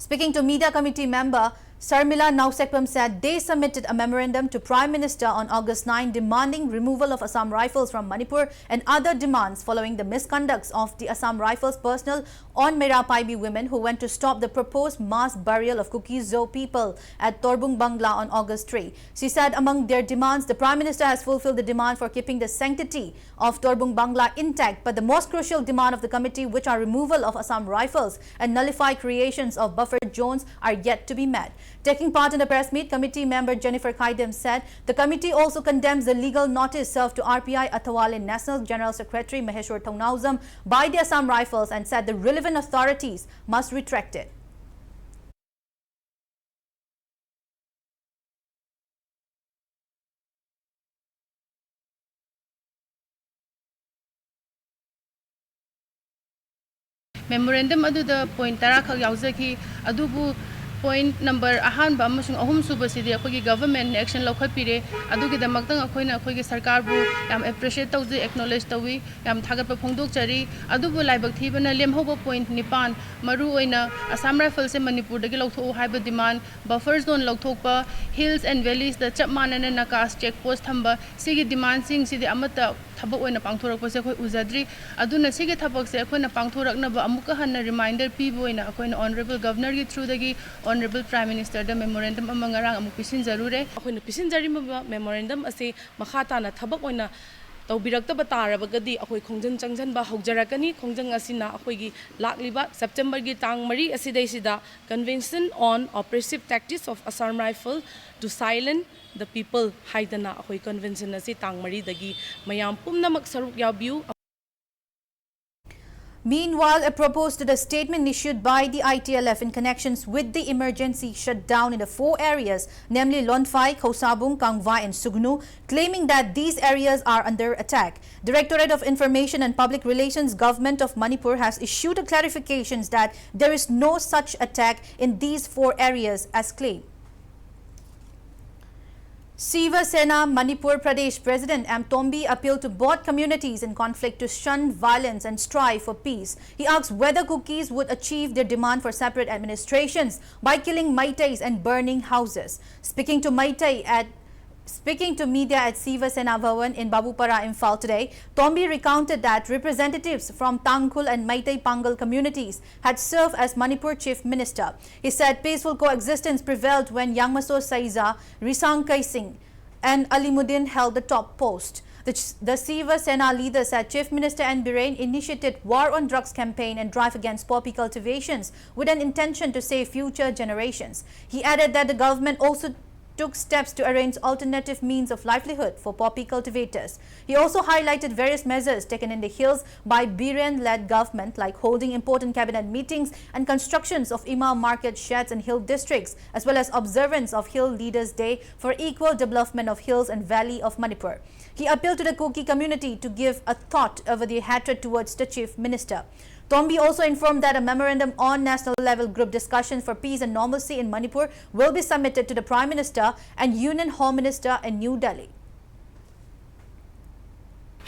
Speaking to Media Committee member Sarmila Naosekpam said they submitted a memorandum to Prime Minister on August nine demanding removal of Assam Rifles from Manipur and other demands following the misconducts of the Assam Rifles personnel on Meira Paibi women who went to stop the proposed mass burial of Kuki-Zo people at Torbung Bangla on August three. She said among their demands, the Prime Minister has fulfilled the demand for keeping the sanctity of Torbung Bangla intact, but the most crucial demand of the committee, which are removal of Assam Rifles and nullify creations of buffer zones, are yet to be met. Taking part in the press meet, committee member Jennifer Kaidem said the committee also condemns the legal notice served to R P I Athawale National General Secretary Maheshwar Thongnaojam by the Assam Rifles and said the relevant authorities must retract it. Memorandum ꯑꯗꯨꯗ point ꯇꯔꯥ ꯈꯛ ꯌꯥꯎꯖꯈꯤ꯫ ꯑꯗꯨꯕꯨ point number ꯑꯍꯥꯟꯕ ꯑꯃꯁꯨꯡ ꯑꯍꯨꯝꯁꯨꯕꯁꯤꯗꯤ ꯑꯩꯈꯣꯏꯒꯤ government ꯅ action ꯂꯧꯈꯠꯄꯤꯔꯦ꯫ ꯑꯗꯨꯒꯤꯗꯃꯛꯇ ꯑꯩꯈꯣꯏꯅ ꯑꯩꯈꯣꯏꯒꯤ ꯁꯔꯀꯥꯔꯕꯨ ꯌꯥꯝ appreciate ꯇꯧꯖꯩ, acknowledge ꯇꯧꯏ, ꯌꯥꯝ ꯊꯥꯒꯠꯄ ꯐꯣꯡꯗꯣꯛꯆꯔꯤ꯫ ꯑꯗꯨꯕꯨ ꯂꯥꯏꯕꯛ ꯊꯤꯕꯅ ꯂꯦꯝꯍꯧꯕ point ꯅꯤꯄꯥꯟ, ꯃꯔꯨꯑꯣꯏꯅ Assam Rifles ꯁꯦ ꯃꯅꯤꯄꯨꯔꯗꯒꯤ ꯂꯧꯊꯣꯛꯎ ꯍꯥꯏꯕ demand, buffer zone ꯂꯧꯊꯣꯛꯄ, hills and valleys ꯇ ꯆꯞ ꯃꯥꯟꯅꯅ NACAS check post ꯊꯝꯕ, ꯁꯤꯒꯤ demand ꯁꯤꯡꯁꯤꯗꯤ ꯑꯃꯠꯇ ꯊꯕꯛ ꯑꯣꯏꯅ ꯄꯥꯡꯊꯣꯔꯛꯄꯁꯦ ꯑꯩꯈꯣꯏ ꯎꯖꯗ꯭ꯔꯤ꯫ ꯑꯗꯨꯅ ꯁꯤꯒꯤ ꯊꯕꯛꯁꯦ ꯑꯩꯈꯣꯏꯅ ꯄꯥꯡꯊꯣꯔꯛꯅꯕ ꯑꯃꯨꯛꯀ ꯍꯟꯅ reminder ꯄꯤꯕ ꯑꯣꯏꯅ ꯑꯩꯈꯣꯏꯅ Honourable Governor ꯒꯤ through ꯗꯒꯤ Honourable Prime Minister ꯗ memorandum ꯑꯃ ꯉꯔꯥꯡ ꯑꯃꯨꯛ ꯄꯤꯁꯤꯟꯖꯔꯨꯔꯦ꯫ ꯑꯩꯈꯣꯏꯅ ꯄꯤꯁꯤꯟꯖꯔꯤꯕ memorandum ꯑꯁꯤ ꯃꯈꯥ ꯇꯥꯅ ꯊꯕꯛ ꯑꯣꯏꯅ ꯇꯧꯕꯤꯔꯛꯇꯕ ꯇꯥꯔꯕꯒꯗꯤ ꯑꯩꯈꯣꯏ ꯈꯣꯡꯖꯪ ꯆꯪꯁꯤꯟꯕ ꯍꯧꯖꯔꯛꯀꯅꯤ꯫ ꯈꯣꯡꯖꯪ ꯑꯁꯤꯅ ꯑꯩꯈꯣꯏꯒꯤ ꯂꯥꯛꯂꯤꯕ September ꯒꯤ ꯇꯥꯡ ꯃꯔꯤ ꯑꯁꯤꯗꯩꯁꯤꯗ Convention on Oppressive Tactics of Assam Rifle to Silence the People ꯍꯥꯏꯗꯅ ꯑꯩꯈꯣꯏ convention ꯑꯁꯤ ꯇꯥꯡ ꯃꯔꯤꯗꯒꯤ ꯃꯌꯥꯝ ꯄꯨꯝꯅꯃꯛ ꯁꯔꯨꯛ ꯌꯥꯕꯤꯌꯨ꯫ Meanwhile, a proposed to the statement issued by the I T L F in connections with the emergency shutdown in the four areas, namely Lonphai, Khosabung, Kangvai and Sugnu, claiming that these areas are under attack. Directorate of Information and Public Relations, Government of Manipur has issued a clarifications that there is no such attack in these four areas as claimed. Siva Sena Manipur Pradesh President M Tombi appealed to both communities in conflict to shun violence and strive for peace. He asked whether Kukis would achieve their demand for separate administrations by killing Meiteis and burning houses. Speaking to Meitei at Speaking to media at Siva Sena Bhawan in Babupara, Imphal today, Tombi recounted that representatives from Tangkhul and Meitei Pangal communities had served as Manipur Chief Minister. He said peaceful coexistence prevailed when Yangmaso Seiza, Risang Kaising, and Alimuddin held the top post. The, the Siva Sena leader said Chief Minister N Biren initiated war on drugs campaign and drive against poppy cultivations with an intention to save future generations. He added that the government also took steps to arrange alternative means of livelihood for poppy cultivators. He also highlighted various measures taken in the hills by Biren-led government, like holding important cabinet meetings and constructions of Ima market sheds in hill districts, as well as observance of Hill Leaders Day for equal development of hills and valley of Manipur. He appealed to the Kuki community to give a thought over the hatred towards the chief minister. Tombi also informed that a memorandum on national level group discussion for peace and normalcy in Manipur will be submitted to the Prime Minister and Union Home Minister in New Delhi.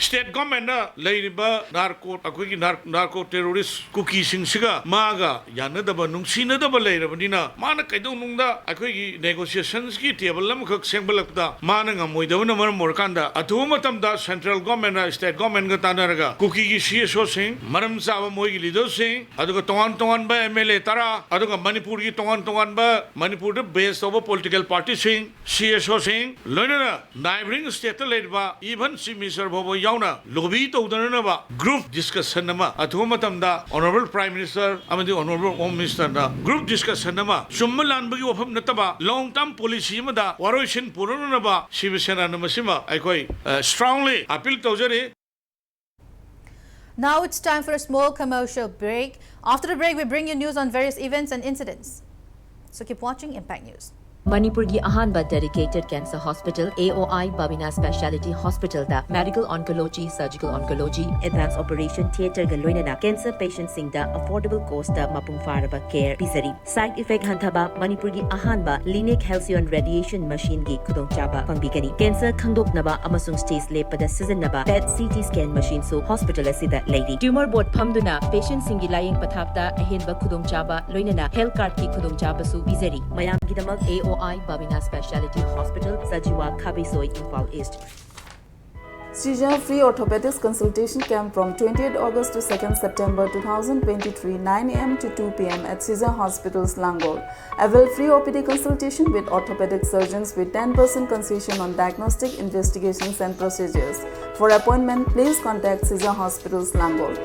State governmentꯅ ꯂꯩꯔꯤꯕ narco ꯑꯩꯈꯣꯏꯒꯤ narco terrorist ꯀꯨꯀꯤꯁꯤꯡꯁꯤꯒ ꯃꯥꯒ ꯌꯥꯅꯗꯕ ꯅꯨꯡꯁꯤꯅꯗꯕ ꯂꯩꯔꯕꯅꯤꯅ ꯃꯥꯅ ꯀꯩꯗꯧꯅꯨꯡꯗ ꯑꯩꯈꯣꯏꯒꯤ ꯅꯦꯒꯣꯁꯤꯌꯦꯁꯟꯁꯀꯤ table ꯑꯃꯈꯛ ꯁꯦꯝꯒꯠꯂꯛꯄꯗ ꯃꯥꯅ ꯉꯝꯃꯣꯏꯗꯕꯅ ꯃꯔꯝ ꯑꯣꯏꯔꯀꯥꯟꯗ ꯑꯊꯨꯕ ꯃꯇꯝꯗ ꯁꯦꯟꯇ꯭ꯔꯦꯜ ꯒꯣꯔꯃꯦꯟꯅ ꯁ꯭ꯇꯦꯠ ꯒꯣꯔꯃꯦꯟꯒ ꯇꯥꯟꯅꯔꯒ ꯀꯨꯀꯤꯒꯤ ꯁꯤ ꯑꯦꯁ ꯑꯣꯁꯤꯡ ꯃꯔꯝ ꯆꯥꯕ ꯃꯣꯏꯒꯤ ꯂꯤꯗꯔꯁꯤꯡ ꯑꯗꯨꯒ ꯇꯣꯉꯥꯟ ꯇꯣꯉꯥꯟꯕ ꯑꯦꯝ ꯑꯦꯜ ꯑꯦ ꯇꯔꯥ ꯑꯗꯨꯒ ꯃꯅꯤꯄꯨꯔꯒꯤ ꯇꯣꯉꯥꯟ ꯇꯣꯉꯥꯟꯕ ꯃꯅꯤꯄꯨꯔꯗ ꯕꯦꯁ ꯇꯧꯕ ꯄꯣꯂꯤꯇꯤꯀꯦꯜ ꯄꯥꯔꯇꯤꯁꯤꯡ ꯁꯤ ꯑꯦꯁ ꯑꯣꯁꯤꯡ ꯂꯣꯏꯅꯅ ꯅꯥꯏꯕꯔꯤꯡ ꯁ꯭ꯇꯦꯠꯇ ꯂꯩꯔꯤꯕ ꯏꯚꯟ ꯆꯤꯐ ꯃꯤꯅꯤꯁꯇꯔ ꯐꯥꯎꯕ ꯌꯥꯎꯅ ꯂꯣꯕꯤ ꯇꯧꯗꯅꯅꯕ ꯒ꯭ꯔꯨꯞ ꯗꯤꯁꯀꯁꯟ ꯑꯃ ꯑꯊꯨꯕ ꯃꯇꯝꯗ ꯑꯣꯅꯔꯦꯕꯜ ꯄ꯭ꯔꯥꯏꯝ ꯃꯤꯅꯤꯁꯇꯔ ꯑꯃꯗꯤ ꯑꯣꯅꯔꯦꯕꯜ ꯍꯣꯝ ꯃꯤꯅꯤꯁꯇꯔꯅ ꯒ꯭ꯔꯨꯞ ꯗꯤꯁꯀꯁꯟ ꯑꯃ ꯆꯨꯝꯕ ꯂꯥꯟꯕꯒꯤ ꯋꯥꯐꯝ ꯅꯠꯇꯕ ꯂꯣꯡ ꯇꯔꯝ ꯄꯣꯂꯤꯁꯤ ꯑꯃꯗ ꯋꯥꯔꯣꯏꯁꯤꯟ ꯄꯨꯔꯛꯅꯅꯕ ꯁꯤꯕ ꯁꯦꯅꯥꯅ ꯃꯁꯤꯃ ꯑꯩꯈꯣꯏ ꯁ꯭ꯇ꯭ꯔꯣꯡꯂꯤ ꯑꯄꯤꯜ ꯇꯧꯖꯔꯤ꯫ Now it's time for a small commercial break. After the break, we bring you news on various events and incidents. So keep watching Impact News. ꯃꯅꯤꯄꯨꯔꯒꯤ ꯑꯍꯥꯟꯕ dedicated cancer hospital, A O I Babina Speciality Hospitalꯗ medical oncology, surgical oncology, advanced operation theatreꯒ ꯂꯣꯏꯅꯅ cancer patientꯁꯤꯡꯗ affordable costꯇ ꯃꯄꯨꯡ ꯐꯥꯔꯕ care ꯄꯤꯖꯔꯤ꯫ Side effect ꯍꯟꯊꯕ, ꯃꯅꯤꯄꯨꯔꯒꯤ ꯑꯍꯥꯟꯕ Linex Halcyon radiation machineꯒꯤ ꯈꯨꯗꯣꯡꯆꯥꯕ ꯐꯪꯕꯤꯒꯅꯤ꯫ Cancer ꯈꯪꯗꯣꯛꯅꯕ ꯑꯃꯁꯨꯡ stage ꯂꯦꯞꯄꯗ ꯁꯤꯖꯤꯟꯅꯕ PET CT scan machineꯁꯨ hospital ꯑꯁꯤꯗ ꯂꯩꯔꯤ꯫ Tumor board ꯐꯝꯗꯨꯅ patientꯁꯤꯡꯒꯤ ꯂꯥꯌꯦꯡ ꯄꯊꯥꯞꯇ ꯑꯍꯦꯟꯕ ꯈꯨꯗꯣꯡꯆꯥꯕ, ꯂꯣꯏꯅꯅ health cardꯀꯤ ꯈꯨꯗꯣꯡꯆꯥꯕꯁꯨ ꯄꯤꯖꯔꯤ꯫ ꯃꯌꯥꯝꯒꯤꯗꯃꯛ A O I Babina Speciality Hospital, Sajiwa, ꯈꯥꯕꯩꯁꯣꯏ, Imphal East꯫ Sija Free Orthopedics Consultation Camp from twentieth August to second September two thousand twenty-three, nine A M to two P M at Sija Hospitals, Langol. Avail free O P D consultation with orthopedic surgeons with ten percent concession on diagnostic investigations and procedures. For appointment, please contact Sija Hospitals, Langol.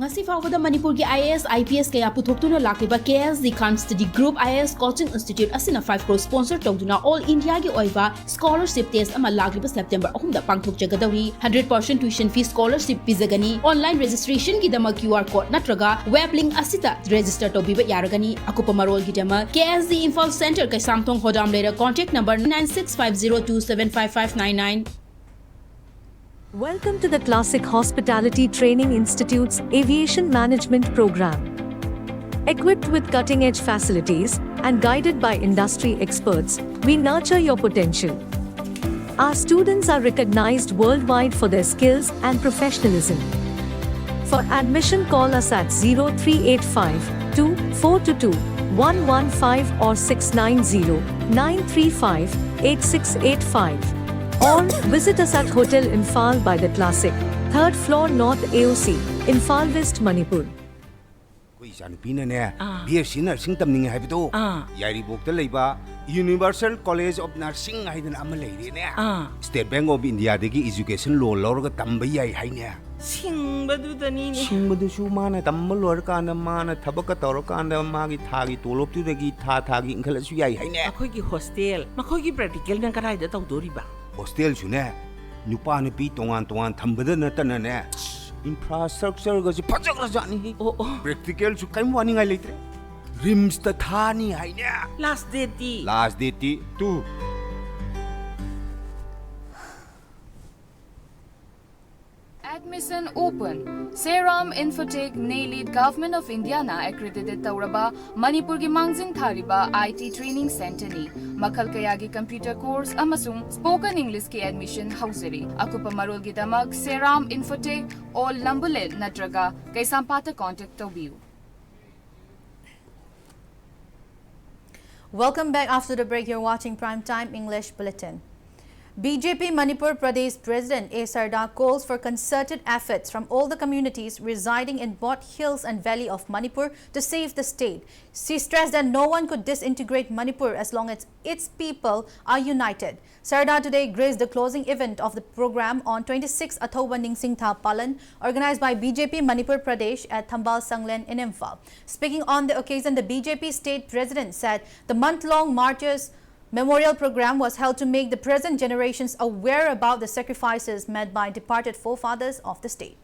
ꯉꯁꯤ ꯐꯥꯎꯕꯗ ꯃꯅꯤꯄꯨꯔꯒꯤ IAS, IPS ꯀꯌꯥ ꯄꯨꯊꯣꯛꯇꯨꯅ ꯂꯥꯛꯂꯤꯕ KSD Khan Study Group IAS Coaching Institute ꯑꯁꯤꯅ five crore sponsor ꯇꯧꯗꯨꯅ all Indiaꯒꯤ ꯑꯣꯏꯕ scholarship test ꯑꯃ ꯂꯥꯛꯂꯤꯕ September ꯑꯍꯨꯝꯗ ꯄꯥꯡꯊꯣꯛꯆꯒꯗꯧꯔꯤ꯫ Hundred percent tuition fee scholarship ꯄꯤꯖꯒꯅꯤ꯫ Online registrationꯒꯤꯗꯃꯛ QR code ꯅꯠꯇ꯭ꯔꯒ web link ꯑꯁꯤꯗ register ꯇꯧꯕꯤꯕ ꯌꯥꯔꯒꯅꯤ꯫ ꯑꯀꯨꯞꯄ ꯃꯔꯣꯜꯒꯤꯗꯃꯛ KSD Imphal Center, ꯀꯩꯁꯥꯝꯊꯣꯡ, ꯍꯣꯗꯥꯝ ꯂꯩꯔꯛ, contact number nine six five zero two seven five five nine nine. Welcome to the Classic Hospitality Training Institute's Aviation Management Program. Equipped with cutting-edge facilities and guided by industry experts, we nurture your potential. Our students are recognized worldwide for their skills and professionalism. For admission, call us at zero three eight five two four two two one one five or six nine zero nine three five eight six eight five. Or visit us at Hotel Imphal by the Classic, third floor, North AOC, Imphal West, Manipur. ꯑꯩꯈꯣꯏ ꯏꯆꯥꯅꯨꯄꯤꯅꯅꯦ, BSc nursing ꯇꯝꯅꯤꯡꯉꯦ ꯍꯥꯏꯕꯗꯣ, ꯌꯥꯏꯔꯤꯄꯣꯛꯇ ꯂꯩꯕ Universal College of Nursing ꯍꯥꯏꯗꯅ ꯑꯃ ꯂꯩꯔꯦꯅꯦ꯫ State Bank of Indiaꯗꯒꯤ education loan ꯂꯧꯔꯒ ꯇꯝꯕ ꯌꯥꯏ ꯍꯥꯏꯅꯦ꯫ ꯁꯤꯡꯕꯗꯨꯗꯅꯤꯅꯦ꯫ ꯁꯤꯡꯕꯗꯨꯁꯨ ꯃꯥꯅ ꯇꯝꯕ ꯂꯣꯏꯔꯀꯥꯟꯗ, ꯃꯥꯅ ꯊꯕꯛꯀ ꯇꯧꯔꯀꯥꯟꯗ, ꯃꯥꯒꯤ ꯊꯥꯒꯤ ꯇꯣꯂꯣꯞꯇꯨꯗꯒꯤ ꯊꯥ ꯊꯥꯒꯤ ꯏꯟꯈꯠꯂꯁꯨ ꯌꯥꯏ ꯍꯥꯏꯅꯦ꯫ ꯑꯩꯈꯣꯏꯒꯤ hostel, ꯃꯈꯣꯏꯒꯤ practicalꯅ ꯀꯗꯥꯏꯗ ꯇꯧꯗꯣꯔꯤꯕ? Hostelꯁꯨꯅꯦ, ꯅꯨꯄꯥ ꯅꯨꯄꯤ ꯇꯣꯉꯥꯟ ꯇꯣꯉꯥꯟ ꯊꯝꯕꯗ ꯅꯠꯇꯅꯅꯦ, infrastructureꯒꯁꯦ ꯐꯖꯈ꯭ꯔꯖꯥꯠꯅꯤ꯫ ꯑꯣ, ꯑꯣ꯫ Practicalꯁꯨ ꯀꯔꯤꯝ ꯋꯥꯅꯤꯡꯉꯥꯏ ꯂꯩꯇ꯭ꯔꯦ꯫ ꯔꯤꯝꯁꯇ ꯊꯥꯅꯤ ꯍꯥꯏꯅꯦ꯫ Last date T? Last date T two. Admission open. Seram Infotech, NELIT, Government of India ꯅ accredited ꯇꯧꯔꯕ ꯃꯅꯤꯄꯨꯔꯒꯤ ꯃꯥꯡꯖꯤꯟ ꯊꯥꯔꯤꯕ I T training center ꯅꯤ꯫ ꯃꯈꯜ ꯀꯌꯥꯒꯤ computer course ꯑꯃꯁꯨꯡ spoken English ꯀꯤ admission ꯍꯧꯖꯔꯤ꯫ ꯑꯀꯨꯞꯄ ꯃꯔꯣꯜꯒꯤꯗꯃꯛ Seram Infotech, Old Lambulet ꯅꯠꯇ꯭ꯔꯒ ꯀꯩꯁꯥꯝꯄꯥꯠꯇ contact ꯇꯧꯕꯤꯌꯨ꯫ Welcome back after the break. You're watching Prime Time English Bulletin. B J P Manipur Pradesh President A Sarda calls for concerted efforts from all the communities residing in both hills and valley of Manipur to save the state. She stressed that no one could disintegrate Manipur as long as its people are united. Sarda today graced the closing event of the program on twenty-six Athoba Ningsingtha Palan, organized by B J P Manipur Pradesh at Thambal Sanglen in Imphal. Speaking on the occasion, the B J P state president said the month-long martyrs memorial program was held to make the present generations aware about the sacrifices made by departed forefathers of the state.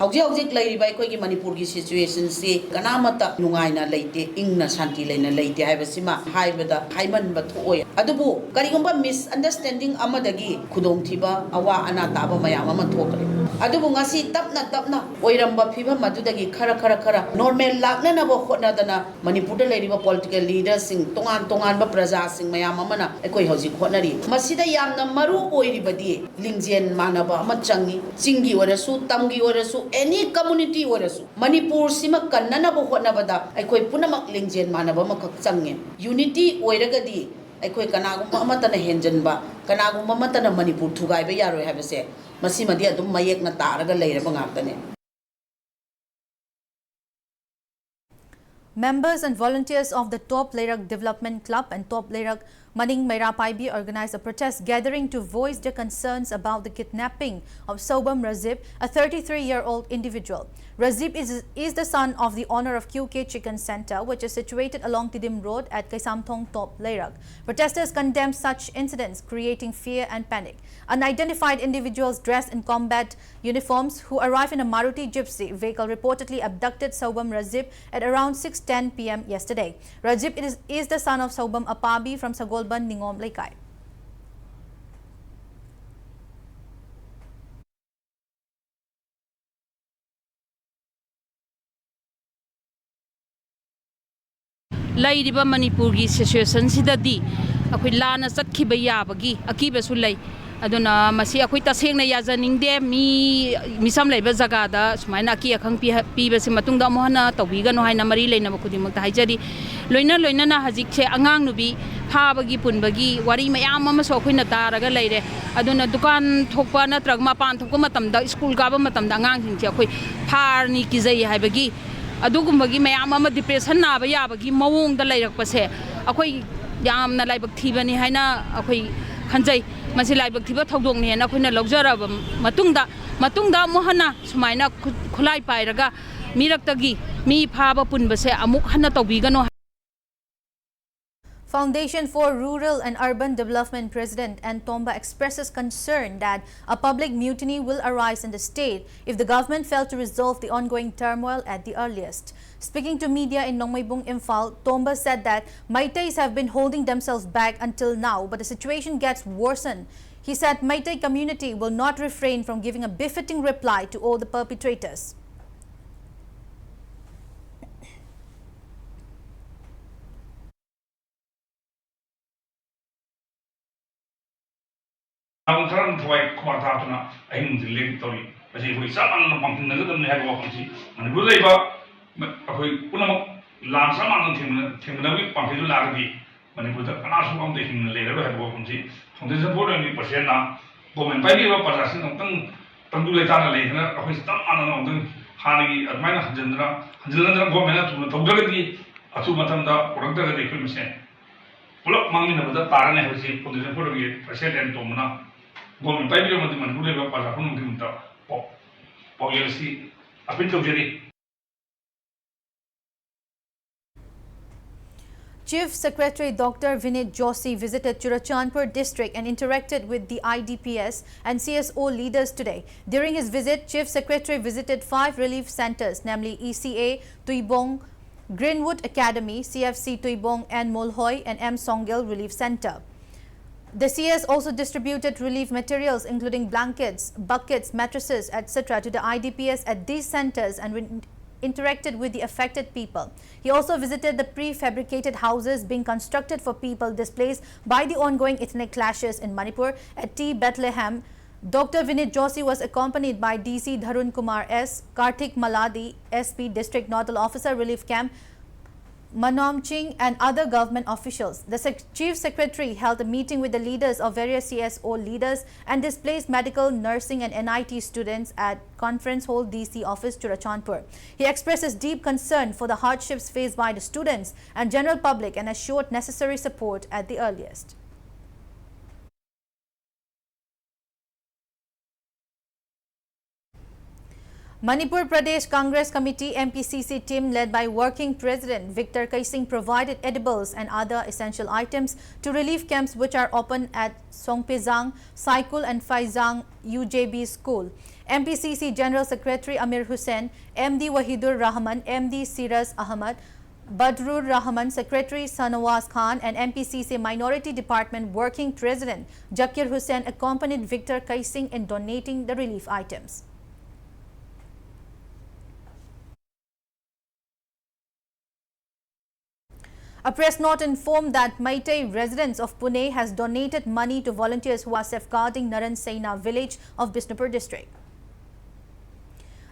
ꯍꯧꯖꯤꯛ ꯍꯧꯖꯤꯛ ꯂꯩꯔꯤꯕ ꯑꯩꯈꯣꯏꯒꯤ ꯃꯅꯤꯄꯨꯔꯒꯤ ꯁꯤꯆꯨꯋꯦꯁꯟꯁꯤ ꯀꯅꯥꯃꯠꯇ ꯅꯨꯡꯉꯥꯏꯅ ꯂꯩꯇꯦ, ꯏꯪꯅ ꯁꯥꯟꯇꯤ ꯂꯩꯅ ꯂꯩꯇꯦ ꯍꯥꯏꯕꯁꯤꯃ ꯍꯥꯏꯕꯗ ꯍꯥꯏꯃꯟꯕ ꯊꯣꯛꯑꯣꯏ꯫ ꯑꯗꯨꯕꯨ ꯀꯔꯤꯒꯨꯝꯕ ꯃꯤꯁꯑꯟꯗꯔꯁ꯭ꯇꯦꯟꯗꯤꯡ ꯑꯃꯗꯒꯤ ꯈꯨꯗꯣꯡꯊꯤꯕ, ꯑꯋꯥ ꯑꯅꯥ ꯇꯥꯕ ꯃꯌꯥꯝ ꯑꯃ ꯊꯣꯛꯈ꯭ꯔꯦ꯫ ꯑꯗꯨꯕꯨ ꯉꯁꯤ ꯇꯞꯅ ꯇꯞꯅ ꯑꯣꯏꯔꯝꯕ ꯐꯤꯕꯝ ꯑꯗꯨꯗꯒꯤ ꯈꯔ ꯈꯔ ꯈꯔ ꯅꯣꯔꯃꯦꯜ ꯂꯥꯛꯅꯅꯕ ꯍꯣꯠꯅꯗꯅ ꯃꯅꯤꯄꯨꯔꯗ ꯂꯩꯔꯤꯕ ꯄꯣꯂꯤꯇꯤꯀꯦꯜ ꯂꯤꯗꯔꯁꯤꯡ, ꯇꯣꯉꯥꯟ ꯇꯣꯉꯥꯟꯕ ꯄ꯭ꯔꯖꯥꯁꯤꯡ ꯃꯌꯥꯝ ꯑꯃꯅ ꯑꯩꯈꯣꯏ ꯍꯧꯖꯤꯛ ꯍꯣꯠꯅꯔꯤ꯫ ꯃꯁꯤꯗ ꯌꯥꯝꯅ ꯃꯔꯨ ꯑꯣꯏꯔꯤꯕꯗꯤ ꯂꯤꯡꯖꯦꯜ ꯃꯥꯟꯅꯕ ꯑꯃ ꯆꯪꯉꯤ꯫ ꯆꯤꯡꯒꯤ ꯑꯣꯏꯔꯁꯨ, ꯇꯝꯒꯤ ꯑꯣꯏꯔꯁꯨ, ꯑꯦꯅꯤ ꯀꯝꯃꯨꯅꯤꯇꯤ ꯑꯣꯏꯔꯁꯨ, ꯃꯅꯤꯄꯨꯔꯁꯤꯃ ꯀꯟꯅꯅꯕ ꯍꯣꯠꯅꯕꯗ ꯑꯩꯈꯣꯏ ꯄꯨꯝꯅꯃꯛ ꯂꯤꯡꯖꯦꯜ ꯃꯥꯟꯅꯕ ꯑꯃꯈꯛ ꯆꯪꯉꯦ꯫ ꯌꯨꯅꯤꯇꯤ ꯑꯣꯏꯔꯒꯗꯤ ꯑꯩꯈꯣꯏ ꯀꯅꯥꯒꯨꯝꯕ ꯑꯃꯠꯇꯅ ꯍꯦꯟꯖꯟꯕ, ꯀꯅꯥꯒꯨꯝꯕ ꯑꯃꯠꯇꯅ ꯃꯅꯤꯄꯨꯔ ꯊꯨꯒꯥꯏꯕ ꯌꯥꯔꯣꯏ ꯍꯥꯏꯕꯁꯦ ꯃꯁꯤꯃꯗꯤ ꯑꯗꯨꯝ ꯃꯌꯦꯛꯅ ꯇꯥꯔꯒ ꯂꯩꯔꯕ ꯉꯥꯛꯇꯅꯦ꯫ Members and volunteers of the Top Leirak Development Club and Top Leirak Maning Meira Paibi organized a protest gathering to voice their concerns about the kidnapping of Sobam Razib, a thirty-three-year-old individual. Razib is, is the son of the owner of Q K Chicken Center, which is situated along Tidim Road at Kaisamthong Top Leirak. Protesters condemned such incidents, creating fear and panic. Unidentified individuals dressed in combat uniforms who arrived in a Maruti Gypsy vehicle reportedly abducted Sobam Razib at around six ten p m yesterday. Razib is, is the son of Sobam Apabi from Sagolban Ningom Leikai. ꯂꯩꯔꯤꯕ ꯃꯅꯤꯄꯨꯔꯒꯤ ꯁꯤꯆꯨꯋꯦꯁꯟꯁꯤꯗꯗꯤ ꯑꯩꯈꯣꯏ ꯂꯥꯟꯅ ꯆꯠꯈꯤꯕ ꯌꯥꯕꯒꯤ ꯑꯀꯤꯕꯁꯨ ꯂꯩ꯫ ꯑꯗꯨꯅ ꯃꯁꯤ ꯑꯩꯈꯣꯏ ꯇꯁꯦꯡꯅ ꯌꯥꯖꯅꯤꯡꯗꯦ꯫ ꯃꯤ, ꯃꯤꯆꯝ ꯂꯩꯕ ꯖꯒꯥꯗ ꯁꯨꯃꯥꯏꯅ ꯑꯀꯤ ꯑꯈꯪ ꯄꯤꯍ-, ꯄꯤꯕꯁꯤ ꯃꯇꯨꯡꯗ ꯑꯃꯨꯛ ꯍꯟꯅ ꯇꯧꯕꯤꯒꯅꯨ ꯍꯥꯏꯅ ꯃꯔꯤ ꯂꯩꯅꯕ ꯈꯨꯗꯤꯡꯃꯛꯇ ꯍꯥꯏꯖꯔꯤ꯫ ꯂꯣꯏꯅ ꯂꯣꯏꯅꯅ ꯍꯧꯖꯤꯛꯁꯦ ꯑꯉꯥꯡ ꯅꯨꯄꯤ ꯐꯥꯕꯒꯤ ꯄꯨꯟꯕꯒꯤ ꯋꯥꯔꯤ ꯃꯌꯥꯝ ꯑꯃꯁꯨ ꯑꯩꯈꯣꯏꯅ ꯇꯥꯔꯒ ꯂꯩꯔꯦ꯫ ꯑꯗꯨꯅ ꯗꯨꯀꯥꯟ ꯊꯣꯛꯄ ꯅꯠꯇ꯭ꯔꯒ ꯃꯄꯥꯟ ꯊꯣꯛꯄ ꯃꯇꯝꯗ, ꯁ꯭ꯀꯨꯜ ꯀꯥꯕ ꯃꯇꯝꯗ ꯑꯉꯥꯡꯁꯤꯡꯁꯦ ꯑꯩꯈꯣꯏ ꯐꯥꯔꯅꯤ ꯀꯤꯖꯩ ꯍꯥꯏꯕꯒꯤ ꯑꯗꯨꯒꯨꯝꯕꯒꯤ ꯃꯌꯥꯝ ꯑꯃ ꯗꯤꯄ꯭ꯔꯦꯁꯟ ꯅꯥꯕ ꯌꯥꯕꯒꯤ ꯃꯑꯣꯡꯗ ꯂꯩꯔꯛꯄꯁꯦ ꯑꯩꯈꯣꯏ ꯌꯥꯝꯅ ꯂꯥꯏꯕꯛ ꯊꯤꯕꯅꯤ ꯍꯥꯏꯅ ꯑꯩꯈꯣꯏ ꯈꯟꯖꯩ꯫ ꯃꯁꯤ ꯂꯥꯏꯕꯛ ꯊꯤꯕ ꯊꯧꯗꯣꯛꯅꯤ ꯍꯥꯏꯅ ꯑꯩꯈꯣꯏꯅ ꯂꯧꯖꯔꯕ ꯃꯇꯨꯡꯗ, ꯃꯇꯨꯡꯗ ꯑꯃꯨꯛ ꯍꯟꯅ ꯁꯨꯃꯥꯏꯅ ꯈꯨ-, ꯈꯨꯠꯂꯥꯏ ꯄꯥꯏꯔꯒ ꯃꯤꯔꯛꯇꯒꯤ ꯃꯤ ꯐꯥꯕ ꯄꯨꯟꯕꯁꯦ ꯑꯃꯨꯛ ꯍꯟꯅ ꯇꯧꯕꯤꯒꯅꯨ꯫ Foundation for Rural and Urban Development President N Tomba expresses concern that a public mutiny will arise in the state if the government failed to resolve the ongoing turmoil at the earliest. Speaking to media in Nongmeibung, Imphal, Tomba said that Meiteis have been holding themselves back until now, but the situation gets worsened. He said Meitei community will not refrain from giving a befitting reply to all the perpetrators. ꯂꯝ ꯈꯔꯅ ꯊꯋꯥꯏ ꯈꯨꯃꯥꯡ ꯊꯥꯛꯇꯨꯅ ꯑꯍꯤꯡ ꯅꯨꯡꯊꯤꯜ ꯂꯦꯞ ꯇꯧꯔꯤ꯫ ꯃꯁꯤ ꯑꯩꯈꯣꯏ ꯆꯞ ꯃꯥꯟꯅꯅ ꯄꯥꯡꯊꯃꯤꯟꯅꯒꯗꯕꯅꯤ ꯍꯥꯏꯕ ꯋꯥꯐꯝꯁꯤ ꯃꯅꯤꯄꯨꯔꯗ ꯂꯩꯕ ꯑꯩꯈꯣꯏ ꯄꯨꯝꯅꯃꯛ ꯂꯥꯟ ꯆꯞ ꯃꯥꯟꯅꯅ ꯊꯦꯡꯅ-, ꯊꯦꯡꯅꯅꯕꯒꯤ ꯄꯥꯝꯕꯩꯗꯨ ꯂꯥꯛꯑꯒꯗꯤ ꯃꯅꯤꯄꯨꯔꯗ ꯀꯅꯥꯁꯨ ꯑꯝꯇ ꯍꯤꯡꯅ ꯂꯩꯔꯔꯣꯏ ꯍꯥꯏꯕ ꯋꯥꯐꯝꯁꯤ Foundation for Rural Presidentꯅ ꯒꯣꯔꯃꯦꯟ ꯄꯥꯏꯕꯤꯔꯤꯕ ꯄ꯭ꯔꯖꯥꯁꯤꯡ ꯑꯃꯨꯛꯇꯪ ꯇꯪꯗꯨ ꯂꯩꯇꯥꯅ ꯂꯩꯗꯅ ꯑꯩꯈꯣꯏ ꯆꯞ ꯃꯥꯟꯅꯅ ꯑꯃꯨꯛꯇꯪ ꯍꯥꯟꯅꯒꯤ ꯑꯗꯨꯃꯥꯏꯅ ꯍꯟꯖꯤꯟꯗꯅ, ꯍꯟꯖꯤꯟꯅꯗꯅ ꯒꯣꯔꯃꯦꯟꯅ ꯊꯨꯅ ꯇꯧꯗ꯭ꯔꯒꯗꯤ, ꯑꯊꯨꯕ ꯃꯇꯝꯗ ꯄꯨꯔꯛꯇ꯭ꯔꯒꯗꯤ ꯑꯩꯈꯣꯏ ꯃꯁꯦꯟ ꯄꯨꯂꯞ ꯃꯥꯡꯃꯤꯟꯅꯕꯗ ꯇꯥꯔꯅꯤ ꯍꯥꯏꯕꯁꯤ Foundation Forum-ꯒꯤ President ꯂꯦꯟ ꯇꯣꯝꯕꯅ ꯒꯣꯔꯃꯦꯟ ꯄꯥꯏꯕꯤꯔꯕꯗꯤ ꯃꯅꯤꯄꯨꯔ ꯂꯩꯕ ꯄ꯭ꯔꯖꯥ ꯄꯨꯝꯅꯃꯛꯀꯤ ꯃꯇꯝꯗ ꯄꯥꯎ-, ꯄꯥꯎꯖꯦꯜ ꯑꯁꯤ ꯑꯄꯤꯜ ꯇꯧꯖꯔꯤ꯫ Chief Secretary Doctor Vinit Joshi visited Churachandpur district and interacted with the I D P S and C S O leaders today. During his visit, Chief Secretary visited five relief centers, namely E C A Tuibong, Greenwood Academy, C F C Tuibong and Molhoi, and M Songel Relief Center. The C S also distributed relief materials including blankets, buckets, mattresses, et cetera to the I D P S at these centers and re-, interacted with the affected people. He also visited the prefabricated houses being constructed for people displaced by the ongoing ethnic clashes in Manipur at T Bethlehem. Doctor Vinit Joshi was accompanied by D C Dharun Kumar S, Karthik Maladi, S P District Nodal Officer Relief Camp, Manom Ching and other government officials. The sec-, Chief Secretary held a meeting with the leaders of various C S O leaders and displaced medical, nursing and N I T students at Conference Hall D C office, Churachandpur. He expressed his deep concern for the hardships faced by the students and general public and assured necessary support at the earliest. Manipur Pradesh Congress Committee, M P C C team led by Working President Victor Kaising provided edibles and other essential items to relief camps which are open at Songpezang, Saikul and Phaijang U J B School. M P C C General Secretary Amir Hussain, M D Wahidur Rahman, M D Siraz Ahmad, Badrur Rahman, Secretary Sanawaz Khan, and M P C C Minority Department Working President Zakir Hussain accompanied Victor Kaising in donating the relief items. A press note informed that Meitei residents of Pune has donated money to volunteers who are safeguarding Naran Sena village of Bishnupur district.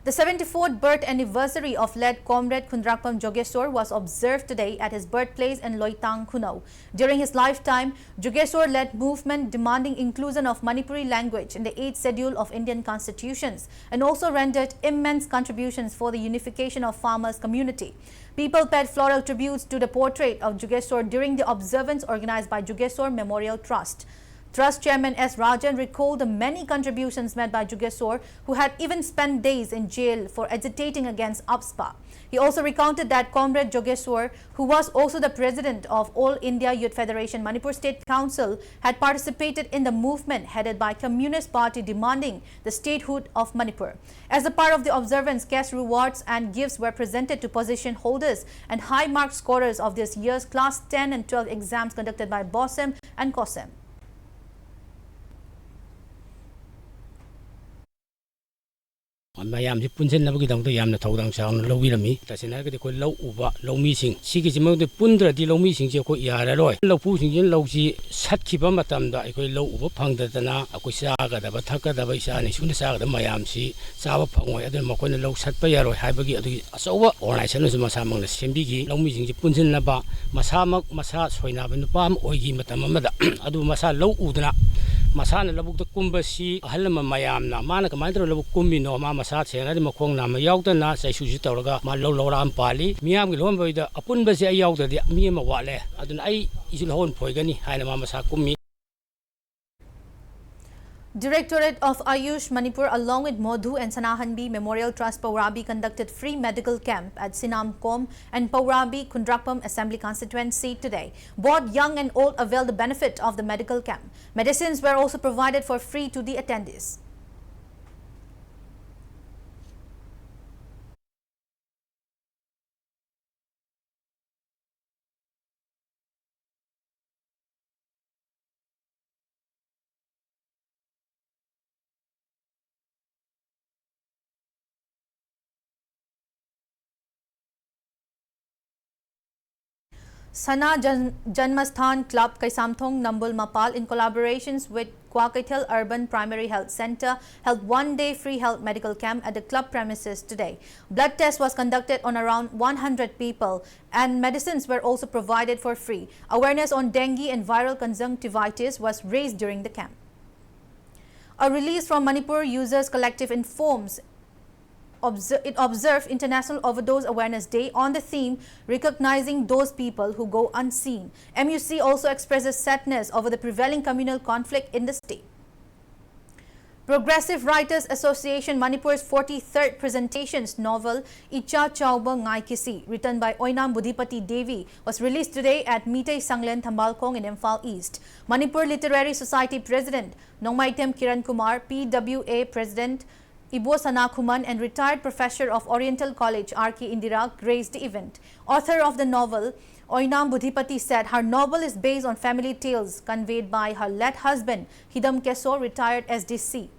The seventy-fourth birth anniversary of late Comrade Khundrakpam Jogeswar was observed today at his birthplace in Loitang, Khunou. During his lifetime, Jogeswar led movement demanding inclusion of Manipuri language in the eighth Schedule of Indian constitutions and also rendered immense contributions for the unification of farmers' community. People paid floral tributes to the portrait of Jugeshwar during the observance organized by Jugeshwar Memorial Trust. Trust Chairman S Rajan recalled the many contributions made by Jugeshwar, who had even spent days in jail for agitating against AFSPA. He also recounted that Comrade Jogeshwar, who was also the president of All India Youth Federation Manipur State Council, had participated in the movement headed by Communist Party demanding the statehood of Manipur. As a part of the observance, cash rewards and gifts were presented to position holders and high mark scorers of this year's Class ten and twelve exams conducted by BOSEM and COSEM. ꯃꯌꯥꯝꯁꯤ ꯄꯨꯟꯁꯤꯟꯅꯕꯒꯤꯗꯃꯛꯇ ꯌꯥꯝꯅ ꯊꯧꯗꯥꯡ ꯆꯥꯎꯅ ꯂꯧꯕꯤꯔꯝꯃꯤ꯫ ꯇꯁꯦꯡꯅ ꯍꯥꯏꯔꯒꯗꯤ ꯑꯩꯈꯣꯏ ꯂꯧ ꯎꯕ ꯂꯧꯃꯤꯁꯤꯡ ꯁꯤꯒꯤꯁꯤꯃꯛꯇ ꯄꯨꯟꯗ꯭ꯔꯗꯤ ꯂꯧꯃꯤꯁꯤꯡꯁꯤ ꯑꯩꯈꯣꯏ ꯌꯥꯔꯔꯣꯏ꯫ ꯂꯧꯄꯨꯁꯤꯡꯁꯤꯅ ꯂꯧꯁꯤ ꯁꯠꯈꯤꯕ ꯃꯇꯝꯗ ꯑꯩꯈꯣꯏ ꯂꯧ ꯎꯕ ꯐꯪꯗꯗꯅ ꯑꯩꯈꯣꯏ ꯆꯥꯒꯗꯕ, ꯊꯛꯀꯗꯕ, ꯏꯆꯥ ꯏꯁꯨꯅ ꯆꯥꯒꯗꯕ ꯃꯌꯥꯝꯁꯤ ꯆꯥꯕ ꯐꯪꯉꯣꯏ꯫ ꯑꯗꯨꯅ ꯃꯈꯣꯏꯅ ꯂꯧ ꯁꯠꯄ ꯌꯥꯔꯣꯏ ꯍꯥꯏꯕꯒꯤ ꯑꯗꯨꯒꯤ ꯑꯆꯧꯕ organization ꯑꯃꯁꯨ ꯃꯁꯥꯃꯛꯅ ꯁꯦꯝꯕꯤꯈꯤ꯫ ꯂꯧꯃꯤꯁꯤꯡꯁꯤ ꯄꯨꯟꯁꯤꯟꯅꯕ, ꯃꯁꯥꯃꯛ ꯃꯁꯥ ꯁꯣꯏꯅꯥꯏꯕ ꯅꯨꯄꯥ ꯑꯃ ꯑꯣꯏꯈꯤ ꯃꯇꯝ ꯑꯃꯗ꯫ ꯑꯗꯨ ꯃꯁꯥ ꯂꯧ ꯎꯗꯅ ꯃꯁꯥꯅ ꯂꯧꯕꯨꯛꯇ ꯀꯨꯝꯕꯁꯤ ꯑꯍꯜ ꯂꯃꯟ ꯃꯌꯥꯝꯅ ꯃꯥꯅ ꯀꯃꯥꯏꯅ ꯇꯧꯔꯒ ꯂꯧꯕꯨꯛ ꯀꯨꯝꯃꯤꯅꯣ, ꯃꯥ ꯃꯁꯥ ꯁꯦꯡꯅꯗꯤ ꯃꯈꯣꯡ ꯅꯥꯝꯃ ꯌꯥꯎꯗꯅ ꯆꯩꯁꯨꯁꯤ ꯇꯧꯔꯒ ꯃꯥ ꯂꯧ ꯂꯧꯔꯥ ꯑꯃ ꯄꯥꯜꯂꯤ꯫ ꯃꯤꯌꯥꯝꯒꯤ ꯂꯧꯍꯣꯟꯕꯩꯗ ꯑꯄꯨꯟꯕꯁꯦ ꯑꯩ ꯌꯥꯎꯗ꯭ꯔꯗꯤ ꯃꯤ ꯑꯃ ꯋꯥꯠꯂꯦ, ꯑꯗꯨꯅ ꯑꯩ ꯏꯁꯨ ꯂꯧꯍꯣꯟ ꯐꯣꯏꯒꯅꯤ ꯍꯥꯏꯅ ꯃꯥ ꯃꯁꯥ ꯀꯨꯝꯃꯤ꯫ Directorate of Ayush Manipur, along with Modhu and Sanahanbi Memorial Trust Paurabi, conducted free medical camp at Sinamkom and Paurabi Khundrakpam Assembly Constituency today. Both young and old availed the benefit of the medical camp. Medicines were also provided for free to the attendees. Sana Jan- Janmasthan Club, Kaisamthong, Nambul Mapal, in collaborations with Kwakeithel Urban Primary Health Center, held one-day free health medical camp at the club premises today. Blood test was conducted on around one hundred people, and medicines were also provided for free. Awareness on dengue and viral conjunctivitis was raised during the camp. A release from Manipur Users Collective informs Obser- it observed International Overdose Awareness Day on the theme Recognizing Those People Who Go Unseen. M U C also expresses sadness over the prevailing communal conflict in the state. Progressive Writers Association Manipur's forty-third presentations novel Icha Chauba Ngaikisi, written by Oinam Budhipati Devi, was released today at Meitei Sanglen Thambalkhong in Imphal East. Manipur Literary Society President Nongmaitem Kiran Kumar, P W A President Ibo Sana Khuman, and retired professor of Oriental College R K Indira graced the event. Author of the novel, Oinam Budhipati, said her novel is based on family tales conveyed by her late husband, Hidam Keso, retired S D C.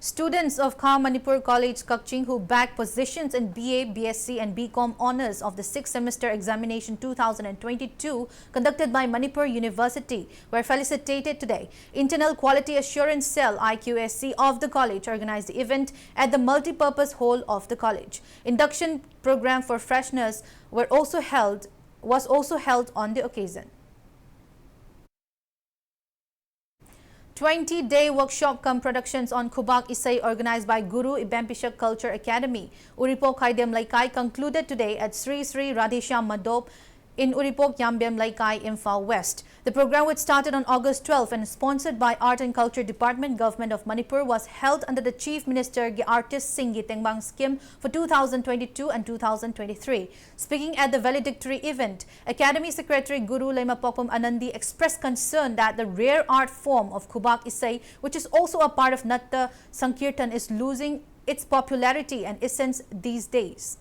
Students of Kham Manipur College, Kakching, who bagged positions in B A, B S C, and B Com honours of the sixth semester examination two thousand twenty-two conducted by Manipur University were felicitated today. Internal Quality Assurance Cell, I Q A C, of the college organised the event at the multipurpose hall of the college. Induction programme for freshness were also held was also held on the occasion. Twenty-day workshop cum productions on Khubak Isai, organized by Guru Ibempishak Culture Academy, Uripok Khaidem Laikai, concluded today at Sri Sri Radheshyam Mandop in Uripok Yambem Laikai, Imphal West. The program, which started on August twelfth and sponsored by Art and Culture Department, Government of Manipur, was held under the Chief Minister Ge Artist Singh Ge Tengbang scheme for two thousand twenty-two and two thousand twenty-three. Speaking at the valedictory event, Academy Secretary Guru Leimapokpam Anandi expressed concern that the rare art form of Khubak Isai, which is also a part of Natta Sankirtan, is losing its popularity and essence these days.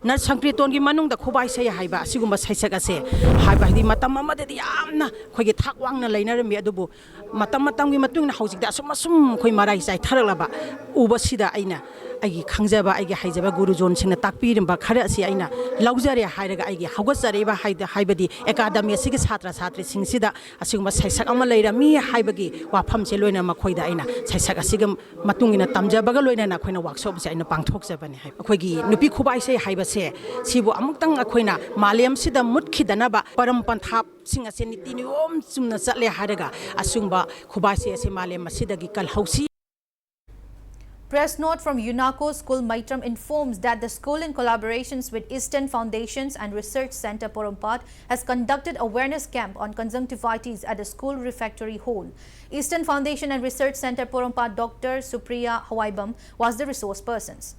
ꯅꯠ ꯁꯪꯀ꯭ꯔꯤꯇꯣꯟꯒꯤ ꯃꯅꯨꯡꯗ ꯈꯨꯕꯥꯏ ꯁꯩ ꯍꯥꯏꯕ ꯑꯁꯤꯒꯨꯝꯕ ꯁꯩꯁꯛ ꯑꯁꯦ ꯍꯥꯏꯕ ꯍꯥꯏꯗꯤ ꯃꯇꯝ ꯑꯃꯗꯗꯤ ꯌꯥꯝꯅ ꯑꯩꯈꯣꯏꯒꯤ ꯊꯥꯛ ꯋꯥꯡꯅ ꯂꯩꯅꯔꯝꯃꯤ꯫ ꯑꯗꯨꯕꯨ ꯃꯇꯝ ꯃꯇꯝꯒꯤ ꯃꯇꯨꯡ ꯏꯟꯅ ꯍꯧꯖꯤꯛꯇꯤ ꯑꯁꯨꯝ ꯑꯁꯨꯝ ꯑꯩꯈꯣꯏ ꯃꯔꯥꯏ ꯆꯥꯏꯊꯔꯛꯂꯕ ꯎꯕꯁꯤꯗ ꯑꯩꯅ ꯑꯩꯒꯤ ꯈꯪꯖꯕ, ꯑꯩꯒꯤ ꯍꯩꯖꯕ ꯒꯨꯔꯨꯖꯣꯟꯁꯤꯡꯅ ꯇꯥꯛꯄꯤꯔꯝꯕ ꯈꯔ ꯑꯁꯤ ꯑꯩꯅ ꯂꯧꯖꯔꯦ ꯍꯥꯏꯔꯒ, ꯑꯩꯒꯤ ꯍꯧꯒꯠꯆꯔꯛꯏꯕ ꯍꯥꯏꯗ-, ꯍꯥꯏꯕꯗꯤ ꯑꯦꯀꯥꯗꯃꯤ ꯑꯁꯤꯒꯤ ꯁꯥꯇ꯭ꯔ ꯁꯥꯇ꯭ꯔꯤꯁꯤꯡꯁꯤꯗ ꯑꯁꯤꯒꯨꯝꯕ ꯁꯩꯁꯛ ꯑꯃ ꯂꯩꯔꯝꯃꯤ ꯍꯥꯏꯕꯒꯤ ꯋꯥꯐꯝꯁꯦ ꯂꯣꯏꯅ ꯃꯈꯣꯏꯗ ꯑꯩꯅ ꯁꯩꯁꯛ ꯑꯁꯤꯒꯤ ꯃꯇꯨꯡ ꯏꯟꯅ ꯇꯝꯖꯕꯒ ꯂꯣꯏꯅꯅ ꯑꯩꯈꯣꯏꯅ ꯋꯥꯛꯁꯣꯞꯁꯦ ꯑꯩꯅ ꯄꯥꯡꯊꯣꯛꯆꯕꯅꯤ ꯍꯥꯏ꯫ ꯑꯩꯈꯣꯏꯒꯤ ꯅꯨꯄꯤ ꯈꯨꯕꯥꯏꯁꯦ ꯍꯥꯏꯕꯁꯦ ꯁꯤꯕꯨ ꯑꯃꯨꯛꯇꯪ ꯑꯩꯈꯣꯏꯅ ꯃꯥꯂꯦꯝꯁꯤꯗ ꯃꯨꯠꯈꯤꯗꯅꯕ ꯄꯔꯝ ꯄꯟꯊꯥꯞꯁꯤꯡ ꯑꯁꯦ ꯅꯤꯇꯤ ꯅꯤꯌꯣꯝ ꯆꯨꯝꯅ ꯆꯠꯂꯦ ꯍꯥꯏꯔꯒ ꯑꯁꯤꯒꯨꯝꯕ ꯈꯨꯕꯥꯏꯁꯦ ꯑꯁꯤ ꯃꯥꯂꯦꯝ ꯑꯁꯤꯗꯒꯤ ꯀꯜꯍꯧꯁꯤ꯫ Press note from UNACO School Maitram informs that the school, in collaborations with Eastern Foundations and Research Center Porompat, has conducted awareness camp on conjunctivitis at the school refectory hall. Eastern Foundation and Research Center Porompat Doctor Supriya Hawaibam was the resource persons.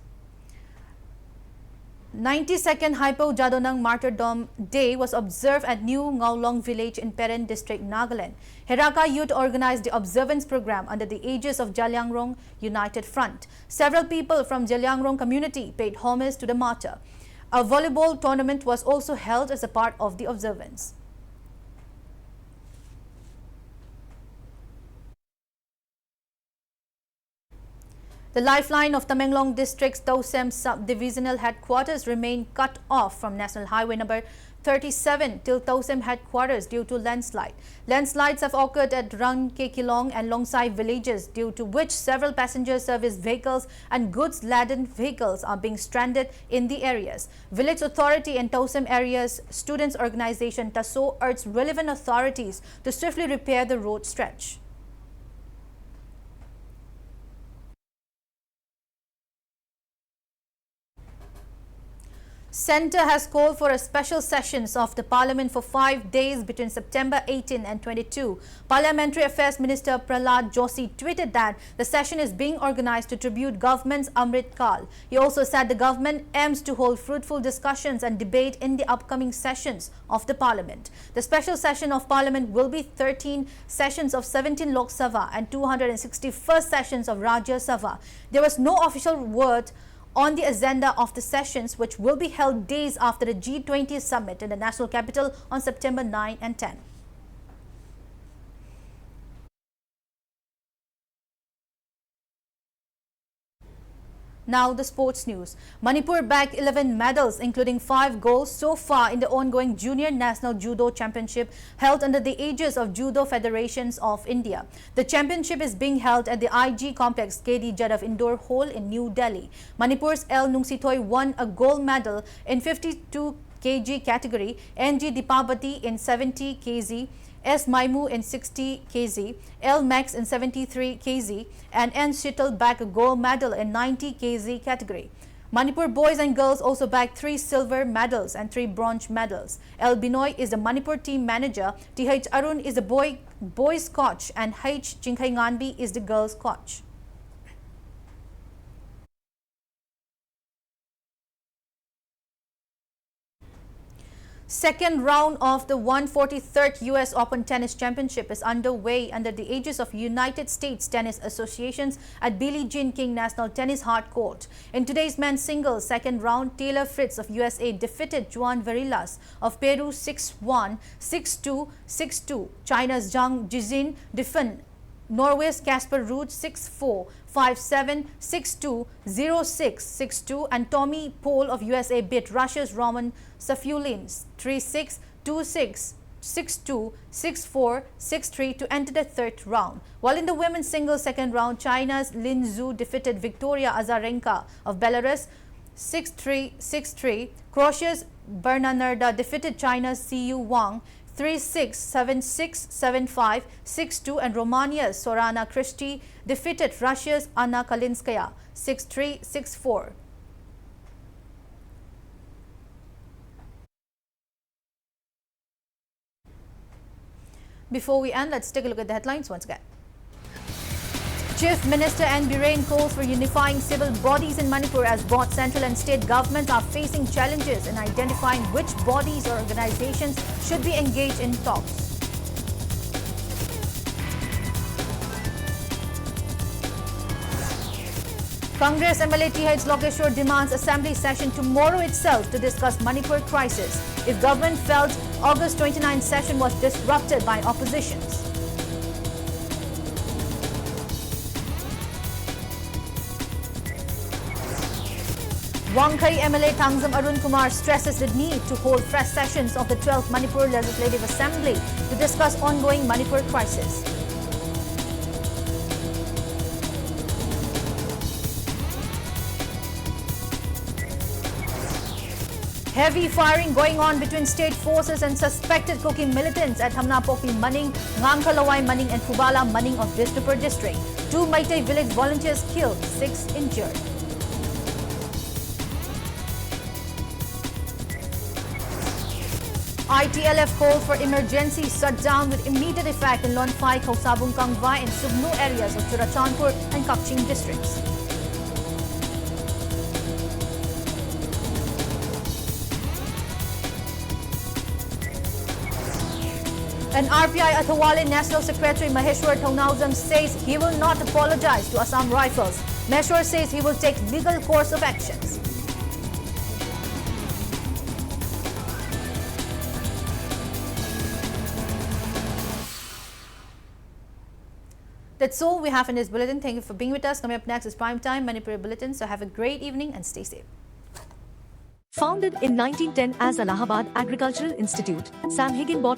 Ninety-second Haipo Jadonang Martyrdom Day was observed at New Ngaulong village in Peren district, Nagaland. Heraka youth organized the observance program under the aegis of Zeliangrong United Front. Several people from Zeliangrong community paid homage to the martyr. A volleyball tournament was also held as a part of the observance. The lifeline of Tamenglong District's Tousem Sub-Divisional Headquarters remained cut off from National Highway number thirty-seven till Tousem Headquarters due to landslide. Landslides have occurred at Rangkekilong and Longsai villages, due to which several passenger service vehicles and goods-laden vehicles are being stranded in the areas. Village authority and Tousem area's students organization TASO urged relevant authorities to swiftly repair the road stretch. Centre has called for a special sessions of the Parliament for five days between September eighteen and twenty-two. Parliamentary Affairs Minister Prahlad Joshi tweeted that the session is being organised to tribute government's Amrit Kal. He also said the government aims to hold fruitful discussions and debate in the upcoming sessions of the Parliament. The special session of Parliament will be thirteen sessions of seventeen Lok Sabha and two hundred sixty-first sessions of Rajya Sabha. There was no official word on the agenda of the sessions, which will be held days after the G twenty summit in the national capital on September nine and ten. Now the sports news. Manipur bagged eleven medals, including five golds so far in the ongoing Junior National Judo Championship held under the aegis of Judo Federations of India. The championship is being held at the I G Complex, K D Jadhav Indoor Hall in New Delhi. Manipur's L Nungsithoi won a gold medal in fifty-two K G category, N G Dipabati in seventy K G, S Maimu in sixty K G, L Max in seventy-three K G, and N Shital bagged a gold medal in ninety K G category. Manipur boys and girls also bagged three silver medals and three bronze medals. L Binoy is the Manipur team manager, T H Arun is the boy, boys coach, and H Chingkhai Nganbi is the girls coach. Second round of the one forty-third U S Open Tennis Championship is underway under the aegis of United States Tennis Associations at Billie Jean King National Tennis Hard Court. In today's men's singles second round, Taylor Fritz of U S A defeated Joan Varillas of Peru six one, six two, six two. China's Zhang Jizin defeated Norway's Casper Ruud six four, five seven, six two, zero six, six two, and Tommy Paul of U S A beat Russia's Roman Safiullin three six, two six, six two, six four, six three to enter the third round. While in the women's singles second round, China's Lin Zhu defeated Victoria Azarenka of Belarus six three, six three. Croatia's Bernarda defeated China's Siyu Wang three six, seven six, seven five, six two, and Romania's Sorana Cristi defeated Russia's Anna Kalinskaya six three, six four. Before we end, let's take a look at the headlines once again. Chief Minister N Biren calls for unifying civil bodies in Manipur as both central and state governments are facing challenges in identifying which bodies or organizations should be engaged in talks. Congress M L A T H Lokeshwar demands assembly session tomorrow itself to discuss Manipur crisis. If government felt August twenty-ninth session was disrupted by oppositions. Wangkhei M L A Thangzam Arun Kumar stresses the need to hold fresh sessions of the twelfth Manipur Legislative Assembly to discuss ongoing Manipur crisis. Heavy firing going on between state forces and suspected Kuki militants at Thamnapokpi Maning, Ngangkhalawai Maning and Phubala Maning of Bishnupur district. Two Meitei village volunteers killed, six injured. I T L F called for emergency shutdown with immediate effect in Lonphai, Khosabung Kangvai and Sugnu areas of Churachandpur and Kakching districts. And R P I Athawale National Secretary Maheshwar Thounaojam says he will not apologize to Assam Rifles. Maheshwar says he will take legal course of actions. That's all we have in this bulletin. Thank you for being with us. Coming up next is Prime Time Manipuri Bulletin. So have a great evening and stay safe. Founded in nineteen ten as Allahabad Agricultural Institute, Sam Higgin bought